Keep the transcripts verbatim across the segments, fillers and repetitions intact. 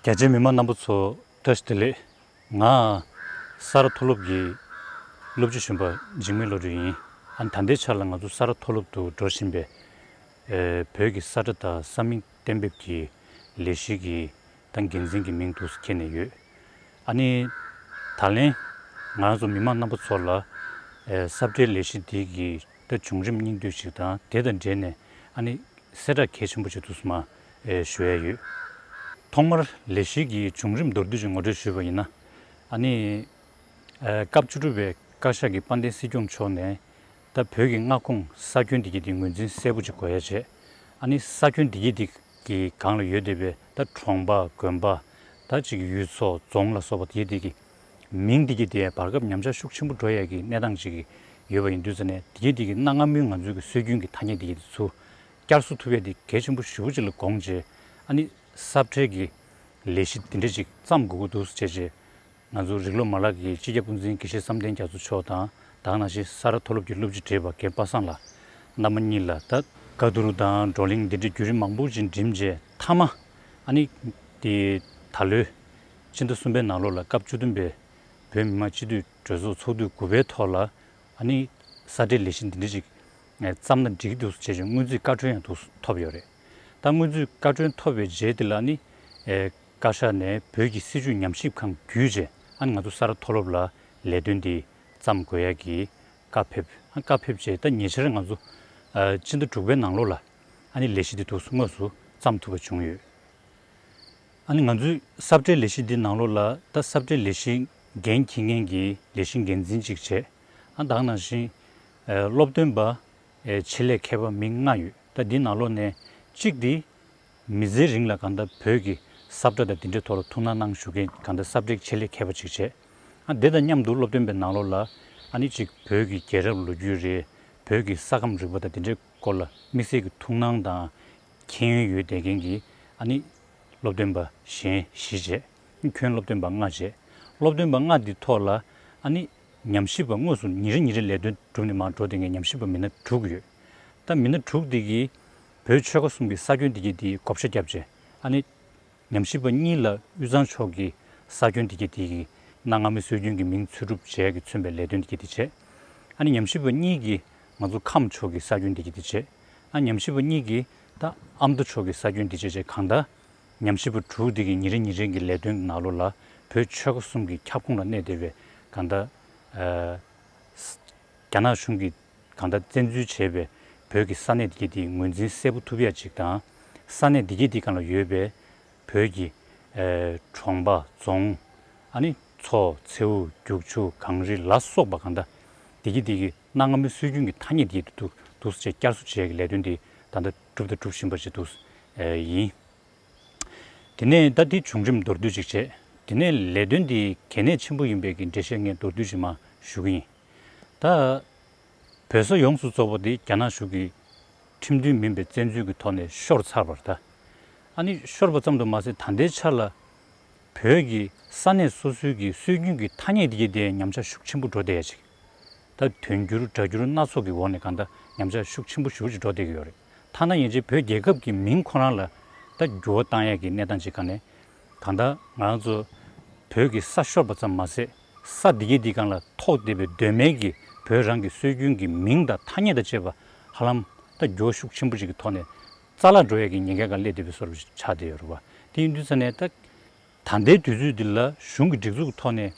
རྒྱ་ཆེའི་མི་མང་རྣམ་པ་ཚོ་བཀྲ་ཤིས་བདེ་ལེགས། ང་ས་རཱ་མཐོ་སློབ་ཀྱི་སློབ་སྤྱི་གཞོན་པ་འཇིགས་མེད་བློ་གྲོས་ཡིན། ཨ་ནི་ད་ལྟའི་ཆར་ལ་ང་ཚོ་ས་རཱ་མཐོ་སློབ་ཏུ་འགྲོ་བཞིན་པའི་ཨེ་བོད་ཀྱི་ས་ཁྲ་དང་ས་མིང་གཏན་འབེབས་ཀྱི་ལས་གཞི་གི་ད་འགན་འཛིན་གྱི་མིང་དུ་འཁྱེར་ནས་ཡོད། ཨ་ནི་ད་ལན་ང་རང་ཚོ་མི་མང་རྣམ་པ་ཚོ་ལ་ཨེ་ས་ཁྲའི་ལས་གཞི་འདི་གི་ད་བྱུང་རིམ་སྙིང་བསྡུས་ཤིག་དང་དེ་དང་འབྲེལ་ནས་ཨ་ནི་གསལ་བསྒྲགས་གལ་ཆེན་པོ་ཞིག་ཏུ་མ་ཨེ་ཞུ་ཡ་ཡོད། ཐོག་མར་ལས་གཞི་གི་བྱུང་རིམ་མདོར་བསྡུས་ཤིག་ངོ་སྤྲོད་ཞུས་པ་ཡིན་ན། ཨ་ནི་ཨེ་སྐབས་བཅུ་དྲུག་པའི་བཀའ་ཤག་གི་དཔལ་ལྡན་སྲིད་སྐྱོང་མཆོག་ནས་ད་བོད་ཀྱི་མངའ་ཁོངས་ས་ཁྱོན་འདི་གའི་དེ་ངོས་འཛིན་གསལ་པོ་ཅིག་དགོས་ཡ་བྱས། ཨ་ནི་ས་ཁྱོན་འདི་གའི་དེ་གི་སྒང་ལ་ཡོད་བསྡད་པའི་ད་གྲོང་པ་དགོན་པ་ད་ཅིག་ཡུལ་ཚོ་རྫོང་ལ་སོགས་པ་དེ་གའི་དེ་གི་མིང་འདི་གའི་དེ་བར་སྐབས་ཉམས་ཆག་ཤུགས་ཆེན་པོ་འགྲོ་ཡ་གི་གནས་སྟངས་ཅིག་ཡོད་པ་ཡིན་དུས་ཙ་ནས་དེ་གའི་དེ་གི་གནའ་སྔ་མོའི་ང་ཚོའི་གི་སྲོལ་རྒྱུན་གྱི་ཐ་སྙད་འདི་གའི་དེ་ཚུར་བསྐྱར་གསོ་ཐུབ་ཡ་དེ་གལ་ཆེན་པོ་ཞེ་པོ་ཅིག་ལ་དགོངས་བྱས། ཨ་ནི་ས་ཁྲའི་གི་ལས་གཞི་འདི་འདྲ་ཅིག་བརྩམས་དགོས་ཀྱི་འདུག་ཟེར་བྱས་བྱས། ང་ཚོ་རིགས་སློབ་མ་ལག་གི་སྤྱི་ཁྱབ་དབུ་འཛིན་དགེ་བཤེས་བསམ་གཏན་རྒྱ་མཚོ་མཆོག་དང་ད་ག་ནང་བཞིན་ས་རཱ་མཐོ་སློབ་ཀྱི་སློབ་སྤྱི་བགྲེས་པ་རྒན་པ་སངས་ལགས་རྣམ་པ་གཉིས་ལ་ད་བཀའ་བསྡུར་དང་བགྲོ་གླེང་འདི་འདྲའི་བརྒྱུད་རིམ་མང་པོ་ཞིག་འགྲིམས་རྗེས་མཐའ་མ་ཨ་ནི་དེ་ད་ལོའི་ཕྱི་ཟླ་གསུམ་པའི་ནང་ལོགས་ལ་སྐབས་བཅུ་བདུན་པའི་བོད་མི་མང་སྤྱི་འཐུས་གྲོས་ཚོགས་ཚོགས་དུས་དགུ་པའི་ཐོག་ལ་ཨ་ནི་ས་ཁྲའི་ལས་གཞི་འདི་འདྲ་ཞིག་བརྩམས་ན་འགྲིག་གི་འདུག་ཅེས་ཀྱི་སྔོན་རྩིས་བཀའ་འཁྲོལ་ཡང་འདུག་ཐོབ་ཡོད་རེད། ད་སྔོན་རྩིས་བཀའ་འཁྲོལ་ཐོབ་པའི་རྗེས་དེ་ལ་ཨ་ནི་བཀའ་ཤག་ནས་བོད་ཀྱི་སྲིད་བྱུས་ཉམས་ཞིབ་ཁང་བརྒྱུད་རྗེས་ཨ་ནི་ང་ཚོ་ས་རཱ་མཐོ་སློབ་ལ་ལས་དོན་འདི་བརྩམས་དགོས་ཡ་གི་བཀའ་ཕེབས། ཨ་བཀའ་ཕེབས་རྗེས་ད་ཉེ་ཆར་ང་ཚོ་ཨ་ཕྱི་ཟླ་དྲུག་པའི་ནང་ལོགས་ལ་ཨ་ནི་ལས་གཞི་འདི་དུས་སུ་དངོས་སུ་བརྩམས་ཐུབ་པ་བྱུང་ཡོད། ཨ་ནི་ང་ཚོའི་ས་ཁྲའི་ལས་གཞི་འདི་ནང་ལོགས་ལ་ད་ས་ཁྲའི་ལས་གཞི་འགན་འཁྱེར་མཁན་གྱི་ལས་གཞི་འགན་འཛིན་གཅིག་བྱས། ཨ་ད་ག་ནང་བཞིན་ཨ་སློབ་སྟོན་པ་ཨ་ཆེད་ལས་མཁས་པ་མི་ལྔ་ཡོད། ད་འདི་ནང་ལོགས་ནས་གཅིག་འདི་མི་ཚེའི་རིང་ལ་གང་ལྟར་བོད་ཀྱི་ས་ཁྲ་དང་འདི་འདྲའི་ཐོག་ལ་ཐུགས་སྣང་གནང་བཞུགས་མཁན་གང་ལྟར་ས་ཁྲའི་ཆེད་ལས་མཁས་པ་ཅིག་བྱས། ཨ་དེ་དང་མཉམ་དུ་སློབ་སྟོན་པའི་ནང་ལོགས་ལ་ཨ་ནི་གཅིག་བོད་ཀྱི་རྒྱལ་རབས་ལོ་རྒྱུས་རེད། བོད་ཀྱི་ས་ཁམས་རིག་པ་དང་འདི་འདྲའི་སྐོར་ལ་དམིགས་བསལ་གྱི་ཐུགས་སྣང་དང་མཁྱེན་ཡོན་ཡོད་བསྡད་མཁན་གྱི་ཨ་ནི་སློབ་སྟོན་པ་གཞན་བཞི་བྱས། ཁྱོན་སློབ་སྟོན་པ་ལྔ་བྱས། སློབ་སྟོན་པ་ལྔ་འདི་ཐོག་ལ་ཨ་ནི་ཉམས་ཞིབ་པ་དངོས་སུ་ཉིན་རེ་ཉིན་རེ་ལས་དོན་བསྒྲུབས་ནས་མར་འགྲོ་བསྡད་མཁན་ཉམས་ཞིབ་པ་མི་སྣ་དྲུག་ཡོད། ད་མི་སྣ་དྲུག་འདི་གིས་བོད་ཆོལ་ཁ་གསུམ་གྱི་ས་ཁྱོན་འདི་གའི་འདི་བགོ་བཤའ་བརྒྱབ་བྱས་ཨ་ནི་ཉམས་ཞིབ་པ་གཉིས་ལ་དབུས་གཙང་ཕྱོགས་ཀྱི་ས་ཁྱོན་འདི་གའི་འདི་གི་གནའ་སྔ་མོའི་སྲོལ་རྒྱུན་གྱི་མིང་འཚོལ་སྒྲུབ་བྱས་ཀྱི་མཚོན་པའི་ལས་དོན་འདི་གའི་འདི་བྱས། ཨ་ནི་ཉམས་ཞིབ་པ་གཉིས་ཀྱིས་ང་ཚོ་ཁམས་ཕྱོགས་ཀྱི་ས་ཁྱོན་འདི་གའི་འདི་བྱས། ཨ་ཉམས་ཞིབ་པ་གཉིས་ཀྱིས་ད་ཨ་མདོ་ཕྱོགས་ཀྱི་ས་ཁྱོན་འདི་བྱས་བྱས་གང་ལྟར་ཉམས་ཞིབ་པ་དྲུག་འདི་གི་ཉིན་རེ་ཉིན་རེ་གི་ལས་དོན་གྱི་ནང་ལོགས་ལ་བོད་ཆོལ་ཁ་གསུམ་གྱི་ཁྱབ་ཁོངས་ལ་གནས་བསྡད་པའི་གང་ལྟར་ཨ་རྒྱ་ནག་གཞུང་གིས་གང་ལྟར་བཙན་འཛུལ་བྱས་པའི་བོད་ཀྱི་ས་གནས་འདི་གའི་འདི་ངོས་འཛིན་གསལ་པོ་ཐུབ་ཡ་ཅིག་དང་། ས་གནས་འདི་གའི་འདི་སྒང་ལ་ཡོད་པའི་བོད་ཀྱི་ཨེ་གྲོང་པ་རྫོང་ཨ་ནི་མཚོ་མཚེའུ་རྒྱུག་ཆུ་གངས་རི་ལ་སོགས་པ་གང་ལྟར་འདི་གའི་འདི་གི་གནའ་སྔ་མོའི་སྲོལ་རྒྱུན་གྱི་ཐ་སྙད་འདི་གའི་འདུག་འདུག་སེ་བསྐྱར་གསོ་བྱེད་ཡ་གི་ལས་དོན་འདི་ད་ལྟ་གྲུབ་དང་སྒྲུབ་བཞིན་པ་ཞིག་འདུག་ཨེ་ཡིན། དེ་ནས་ད་འདི་བྱུང་རིམ་མདོར་བསྡུས་ཅིག་བྱས། དེ་ནས་ལས་དོན་འདི་གལ་གནད་ཆེན་པོ་ཡིན་པའི་གི་འགྲེལ་བཤད་ངས་མདོར་བསྡུས་ཅིག་མར་ཞུ་གི་ཡིན། ད་བོད་ས་ཡོངས་སུ་རྫོགས་པ་འདི་རྒྱ་ནག་གཞུང་གི་ཁྲིམས་མཐུན་མིན་པའི་བཙན་འཛུལ་གྱི་ཐོག་ནས་ཤོར་ཚར་བ་རེད་ད། ཨ་ནི་ཤོར་བ་ཙམ་དུ་མ་ཟད་ད་ལྟའི་ཆ་ལ་བོད་ཀྱི་ས་གནས་སོ་སོའི་གི་སྲོལ་རྒྱུན་གྱི་ཐ་སྙད་འདི་གའི་དེ་ཉམས་ཆག་ཤུགས་ཆེན་པོ་འགྲོ་བསྡད་ཡ་ཅིག་ད་དོན་འགྱུར་སྒྲ་འགྱུར་སྣ་ཚོགས་ཀྱི་འོག་ནས་གང་ལྟར་ཉམས་ཆག་ཤུགས་ཆེན་པོ་ཞེ་པོ་ཅིག་འགྲོ་བསྡད་ཀྱི་ཡོད་རེད། ཐ་ན་ཡན་ཆད་བོད་རྒྱལ་ཁབ་ཀྱི་མིང་ཁོ་རང་ལ་ད་འགྱུར་བ་བཏང་ཡས་ཀྱི་གནས་སྟངས་ཅིག་ག་ནས། གང་ལྟར་ང་རང་ཚོ་བོད་ཀྱི་ས་ཤོར་བ་ཙམ་མ་ཟད་ས་འདི་གའི་འདི་སྒང་ལ་ཐོགས་བསྡད་པའི་གདོད་མའི་གི་བོད་རང་གི་སྲོལ་རྒྱུན་གྱི་མིང་དང་ཐ་སྙད་དང་བཅས་པ་ཧ་ལམ་ད་འགྱུར་བ་ཤུགས་ཆེན་པོ་ཅིག་གི་ཐོག་ནས་རྩ་བརླག་འགྲོ་ཡས་ཀྱི་ཉེན་ཁ་སྒང་སླེབས་བསྡད་པའི་བཟོ་འདྲ་ཅིག་ཆགས་བསྡད་ཡོད་རེད་བ། དེ་ཡིན་དུས་ཙ་ནས་ད། ད་ལྟའི་དུས་ཚོད་འདི་ལ་གཞུང་གི་སྒྲིག་འཛུགས་ཀྱི་ཐོག་ནས་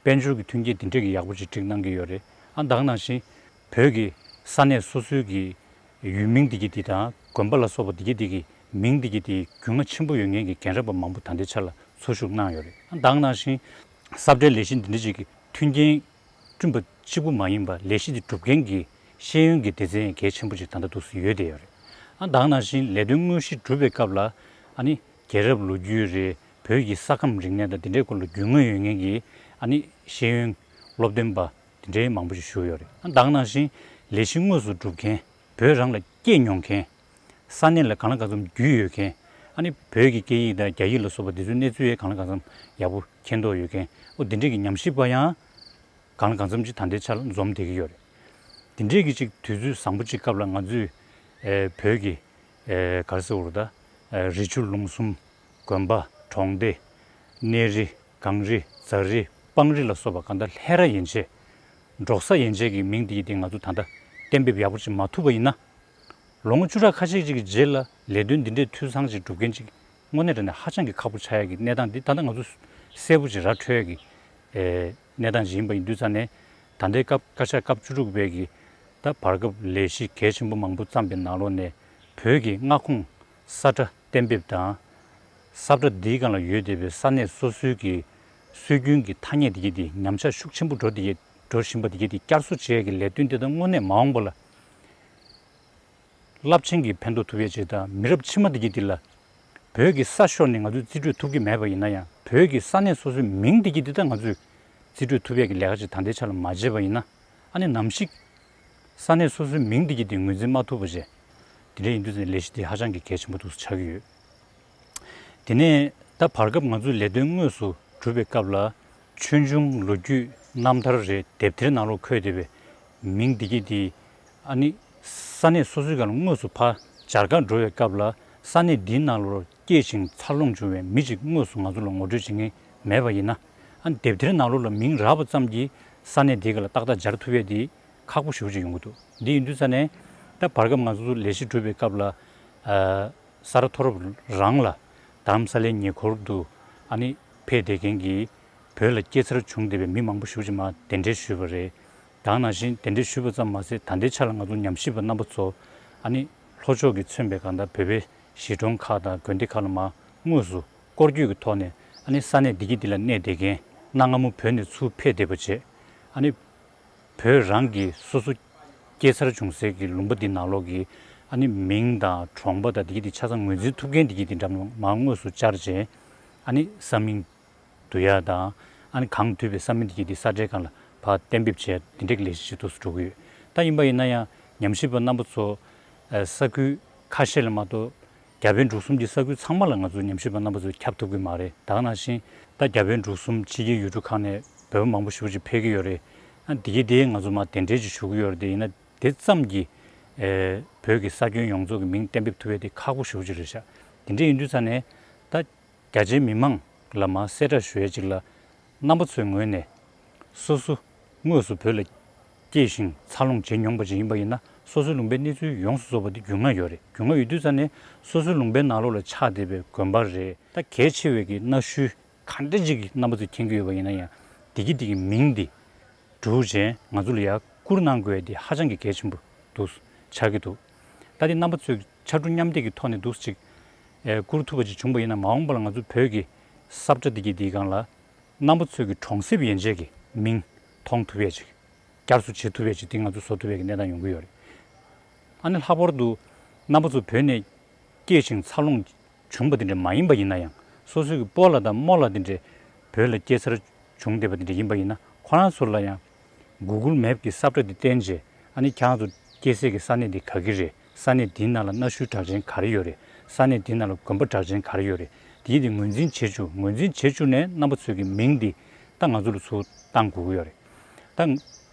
དཔལ་འབྱོར་གྱི་མཐུན་རྐྱེན་འདི་འདྲས་ཀྱི་ཡག་པོ་ཅིག་སྒྲིག་གནང་གི་ཡོད་རེད། ཨ་ད་ག་ནང་བཞིན་བོད་ཀྱི་ས་གནས་སོ་སོའི་གི་ཡུལ་མིང་འདི་གི་འདི་དང་དགོན་པ་ལ་སོགས་པ་འདི་གི་འདི་གི་མིང་འདི་གི་འདི་རྒྱུས་མངའ་ཆེན་པོ་ཡོད་མཁན་གྱི་རྒན་རབས་པ་མང་པོ་ད་ལྟའི་ཆ་ལ་འཚོ་བཞུགས་གནང་ཡོད་རེད། ཨ་ད་ག་ནང་བཞིན་ས་ཁྲའི་ལས་གཞི་འདི་འདྲས་ཅིག་གི་མཐུན་རྐྱེན་བསྐྲུན་པ་གཅིག་པུ་མ་ཡིན་པར་ལས་གཞི་འདི་སྒྲུབ་མཁན་གྱི་ཤེས་ཡོན་གྱི་སྡེ་ཚན་གལ་ཆེན་པོ་ཅིག་ད་ལྟ་འདུག་སེ་ཡོད་བསྡད་ཡོད་རེད། ཨ་ད་ག་ནང་བཞིན་ལས་དོན་དངོས་གཞི་སྒྲུབ་པའི་སྐབས་ལ་ཨ་ནི་རྒྱལ་རབས་ལོ་རྒྱུས་རེད། བོད་ཀྱི་ས་ཁམས་རིག་གནས་དང་དེ་འདྲའི་སྐོར་ལ་རྒྱུས་མངའ་ཡོད་མཁན་གྱི་ཨ་ནི་ཤེས་ཡོན་སློབ་སྟོན་པ་དེ་འདྲའི་མང་པོ་ཞིག་བཞུགས་ཡོད་རེད། ཨ་ད་ག་ནང་བཞིན་ལས་གཞི་དངོས་སུ་སྒྲུབ་མཁན་བོད་རང་ལ་སྐྱེས་མྱོང་མཁན། ས་གནས་ལ་གང་ལ་གང་འཚམ་རྒྱུས་ཡོད་མཁན། ཨ་ནི་བོད་ཀྱི་སྐད་ཡིག་དང་རྒྱ་ཡིག་ལ་སོགས་པ་འདི་ཚོའི་གནས་ཚུལ་ཡང་གང་ལ་གང་འཚམ་ཡག་པོ་མཁྱེན་རྟོགས་ཡོད་མཁན། ཨོ་འདི་འདྲའི་གི་ཉམས་ཞིབ་པ་ཡང་གང་ལ་གང་འཚམ་ཅིག་ད་ལྟའི་ཆར་ལ་འཛོམས་བསྡད་ཀྱི་ཡོད་རེད། འདི་འདྲའི་གི་ཅིག་དུས་ཚོད་བཟང་པོ་ཅིག་སྐབས་ལ་ང་ཚོས་ཨེ་བོད་ཀྱི་ཨེ་ག་རེ་ཟེར་དགོས་རེད་ད། ཨེ་རི་ཆུ་ལུང་གསུམ། དགོན་པ། གྲོང་སྡེ། གནས་རི། གངས་རི། རྫ་རི། སྤང་རི་ལ་སོགས་པ་གང་ལྟར་ལྷ་ར་ཡན་ཆད། འབྲོག་ས་ཡན་ཆད་ཀྱི་མིང་འདི་ཡི་སྟེང་ང་ཚོ་ད་ལྟ་གཏན་འབེབས་ཡག་པོ་ཅིག་མ་ཐུབ་པ་ཡིན་ན། ལོ་ངོ་བཅུ་ཕྲག་ཁ་ཤས་ཅིག་གི་རྗེས་ལ་ལས་དོན་འདི་འདྲའི་འཐུས་ཚང་ཅིག་སྒྲུབ་མཁན་ཅིག་དངོས་གནས་དྲང་གནས་ཧ་ཅང་གི་ཁག་པོ་ཆགས་ཡ་གི་གནས་སྟངས་འདི་ད་ལྟ་ང་ཚོ་གསལ་པོ་ཅིག་ར་འཕྲོད་ཡ་གི་ཨེ་གནས་སྟངས་ཅིག་ཡིན་པ་ཡིན་དུས་ཙང་ནས། ད་ལྟའི་སྐབས་བཀའ་ཤག་སྐབས་བཅུ་དྲུག་པའི་གི་ད་བར་སྐབས་ལས་གཞི་གལ་ཆེན་པོ་མང་པོ་བརྩམས་པའི་ནང་ལོགས་ནས་བོད་ཀྱི་མངའ་ཁོངས་ས་ཁྲ་གཏན་འབེབས་དང་། ས་ཁྲ་འདིའི་སྒང་ལ་ཡོད་བསྡད་པའི་ས་གནས་སོ་སོའི་གི་སྲོལ་རྒྱུན་གྱི་ཐ་སྙད་འདི་གི་དེ་ཉམས་ཆག་ཤུགས་ཆེན་པོ་འགྲོ་འདི་གི་འགྲོ་བཞིན་པ་འདི་གི་དེ་བསྐྱར་གསོ་བྱེད་ཡ་གི་ལས་དོན་དེ་དག་དངོས་གནས་མ་འོངས་པ་ལ་རླབས་ཆེན་གྱི་ཕན་ཐོགས་ཐུབ་ཡ་ཅིག་དང་མི་རབས་ཕྱི་མ་འདི་གི་དེ་ལ་བོད་ཀྱི་ས་ཤོར་ནས་ང་ཚོས་རྩིས་སྤྲོད་ཐུབ་ཀྱི་མེད་པ་ཡིན་ན་ཡང་བོད་ཀྱི་ས་གནས་སོ་སོའི་མིང་འདི་གི་དེ་དག་ང་ཚོས་རྩིས་སྤྲོད་ཐུབ་ཡ་གི་ལས་ཀ་ཅིག་ད་ལྟའི་ཆ་ལ་མ་བྱས་པ་ཡིན་ན། ཨ་ནི་ནམ་ཞིག་ས་གནས་སོ་སོའི་མིང་འདི་གི་དེ་ངོས་འཛིན་མ་ཐུབ་པ་བྱས། དེ་འདྲ་ཡིན་དུས་ཙང་ལས་གཞི་དེ་ཧ་ཅང་གི་གལ་ཆེན་པོ་འདུག་ཆགས་ཀྱི་ཡོད། དེ་ནས་ད་བར་སྐབས་ང་ཚོའི་ལས་དོན་དངོས་སུ་སྒྲུབ་པའི་སྐབས་ལ་ཆོས་འབྱུང་ལོ་རྒྱུས་རྣམ་ཐར་རེད། དེབ་ཐེར་ནང་ལོགས་འཁོད་བསྡད་པའི་མིང་འདི་གི་དེ་ཨ་ནི་ས་གནས་སོ་སོའི་སྒང་ལ་དངོས་སུ་ཕར་མཇལ་ཁ་འགྲོ་བའི་སྐབས་ལ་ས་གནས་འདིའི་ནང་ལོགས་སྐྱེས་ཤིང་འཚར་ལོངས་བྱུང་བའི་མི་གཅིག་དངོས་སུ་ང་ཚོ་ལ་ངོ་སྤྲོད་བྱེད་མཁན་མེད་པ་ཡིན་ན། ཨ་ནི་དེབ་ཐེར་ནང་ལོགས་ལ་མིང་རག་པ་ཙམ་གྱིས་ས་གནས་འདིའི་སྒང་ལ་ཏག་ཏག་མཇལ་ཐུབ་ཡས་དེ་ཁག་པོ་ཞེ་པོ་ཅིག་ཡོང་གི་འདུག་འདི་ཡིན་དུས་ཙང་ནས་ད་བར་སྐབས་ང་ཚོ་ལས་གཞི་སྒྲུབ་པའི་སྐབས་ལ་ཨ་ས་རཱ་མཐོ་སློབ་རང་ལ་རྡ་རམ་ས་ལའི་ཉེ་འཁོར་དུ་ཨ་ནི་ཕེབས་བསྡད་མཁན་གྱི་བོད་ལ་སྐྱེས་འཚར་བྱུང་བསྡད་པའི་མི་མང་པོ་ཞེ་པོ་ཅིག་མར་གདན་འདྲེན་ཞུས་པ་རེད། ད་ག་ནང་བཞིན་གདན་འདྲེན་ཞུས་པ་ཙམ་མ་ཟད་ད་ལྟའི་ཆ་ལ་ང་ཚོ་ཉམས་ཞིབ་པ་རྣམ་པ་ཚོ་ཨ་ནི་ལྷོ་ཕྱོགས་ཀྱིས་མཚོན་པའི་གང་ལྟར་བོད་པའི་གཞིས་གྲོང་ཁག་དང་དགོན་སྡེ་ཁག་ལ་མར་དངོས་སུ་སྐོར་སྐྱོད་ཀྱི་ཐོག་ནས་ཨ་ནི་ས་གནས་འདི་གི་འདི་ལ་གནས་བསྡད་མཁན་གནའ་སྔ་མོ་བོད་ནས་ཚུར་ཕེབས་བསྡད་པ་བྱས། ཨ་ནི་བོད་རང་གི་སོ་སོ་སྐྱེས་འཚར་བྱུང་སའི་གི་ལུང་པ་འདི་ནང་ལོགས་ཀྱི་ཨ་ནི་མིང་དང་གྲོང་པ་དང་འདི་གི་འདི་ཆ་ཚང་ངོས་འཛིན་ཐུབ་མཁན་འདི་གི་འདི་འདྲ་མར་དངོས་སུ་བཅར་བྱས། ཨ་ནི་ས་མིང་བསྡུ་ཡ་དང་ཨ་ནི་གང་འདུས་པའི་ས་མིང་འདི་གི་འདི་ས་ཁྲའི་སྒང་ལ་ཕར་གཏན་འབེབས་བྱས་འདི་འདྲའི་གི་ལས་གཞི་ཞིག་ཏུ་འགྲོ་གི་ཡོད། ད་ཡིན་པ་ཡིན་ན་ཡང་ཉམས་ཞིབ་པ་རྣམ་པ་ཚོ་ཨ་ས་ཁུལ་ཁ་ཤས་ལ་མ་གཏོགས། རྒྱ་བལ་འབྲུག་གསུམ་གྱི་ས་ཁུལ་ཚང་མ་ལ་ང་ཚོ་ཉམས་ཞིབ་པ་རྣམ་པ་ཚོས་ཁྱབ་ཐུབ་ཀྱི་མ་རེད། ད་ག་ནང་བཞིན་ད་རྒྱ་བལ་འབྲུག་གསུམ་ཕྱི་རྒྱལ་ཡུལ་གྲུ་ཁག་ནས་བོད་པ་མང་པོ་ཞེ་པོ་ཅིག་ཕེབས་ཀྱི་ཡོད་རེད། ཨ་འདི་གའི་དེ་ང་ཚོ་མར་གདན་འདྲེན་ཅིག་ཞུ་གི་ཡོད་རེད། དེ་ཡིན་ན་དེ་ཙམ་གྱིས་ཨེ་བོད་ཀྱི་ས་ཁྱོན་ཡོངས་རྫོགས་ཀྱི་མིང་གཏན་འབེབས་ཐུབ་ཡས་དེ་ཁག་པོ་ཞེ་པོ་ཅིག་རེད་ཤག་དེ་འདྲ་ཡིན་དུས་ཙང་ནས་ད་རྒྱ་ཆེའི་མི་མང་ལ་མར་གསལ་བསྒྲགས་ཞུ་ཡས་ཅིག་ལ། རྣམ་པ་ཚོའི་ངོས་ནས་སོ་སོ་དངོས་སུ་བོད་ལ་སྐྱེས་ཤིང་འཚར་ལོངས་བྱེད་མྱོང་པ་ཅིག་ཡིན་པ་ཡིན་ན་སོ་སོའི་ལུང་པའི་གནས་ཚུལ་ཡོངས་སུ་རྫོགས་པ་དེ་རྒྱུས་མངའ་ཡོད་རེད། རྒྱུས་མངའ་ཡོད་དུས་ཙང་ནས་སོ་སོའི་ལུང་པའི་ནང་ལོགས་ལ་ཆགས་བསྡད་པའི་དགོན་པ་རེད། ད་གལ་ཆེ་བའི་གི་གནའ་ཤུལ་ག་འདྲ་ཅིག་གི་རྣམ་པ་ཚོས་མཁྱེན་གྱི་ཡོད་པ་ཡིན་ན་ཡང་དེ་གི་དེ་གི་མིང་དེ་སྒྲུག་བྱས་ང་ཚོ་ལ་ཡར་བསྐུར་གནང་དགོས་ཡ་དེ་ཧ་ཅང་གི་གལ་ཆེན་པོ་འདུག་ཆགས་ཀྱི་འདུག་ད་དེ་རྣམ་པ་ཚོས་ཕྱར་གྲུ་མཉམ་འདེགས་ཀྱི་ཐོག་ནས་འདུག་ཅིག་ཨེ་བསྐུར་ཐུབ་པ་ཅིག་བྱུང་པ་ཡིན་ན་མ་འོངས་པ་ལ་ང་ཚོ་བོད་ཀྱི་ས་ཁྲ་འདི་གི་འདིའི་སྒང་ལ། རྣམ་པ་ཚོས་ཀྱི་གྲོང་གསེབ་ཡན་ཆད་ཀྱི་མིང་མཐོང་ཐུབ་ཡས་ཅིག་བསྐྱར་གསོ་བྱེད་ཐུབ་ཡས་ཅིག་དེ་ང་ཚོ་བཟོ་ཐུབ་ཡས་ཀྱི་གནས་སྟངས་ཡོང་གི་ཡོད་རེད། ཨ་ནི་ལྷག་པར་དུ་རྣམ་པ་ཚོ་བོད་ནས་སྐྱེས་ཤིང་འཚར་ལོངས་བྱུང་པ་དེ་འདྲ་མ་ཡིན་པ་ཡིན་ན་ཡང་སོ་སོའི་གི་སྤོ་ལགས་དང་རྨོ་ལགས་དེ་འདྲས་བོད་ལ་སྐྱེས་འཚར་བྱུང་བསྡད་པ་དེ་འདྲ་ཡིན་པ་ཡིན་ན་ཁོ་རང་ཚོ་ལ་ཡང་གུ་གུལ་མེབ་ཀྱི་ས་ཁྲ་དེ་བསྟན་རྗེས་ཨ་ནི་ཁྱེད་རང་ཚོ་སྐྱེས་སའི་གི་ས་གནས་འདི་ག་གི་རེད། ས་གནས་འདིའི་ནང་ལ་གནའ་ཤུལ་གྲགས་ཅན་ག་རེ་ཡོད་རེད། ས་གནས་འདིའི་ནང་ལ་དགོན་པ་གྲགས་ཅན་ག་རེ་ཡོད་རེད། དེ་དེ་ངོས་འཛིན་བྱེད་བཅུག་ངོས་འཛིན་བྱེད་བཅུག་ནས་རྣམ་པ་ཚོས་ཀྱི་མིང་འདི་ད་ང་ཚོ་ལ་ཚུར་བཏང་དགོས་ཀྱི་ཡོད་རེད། ད་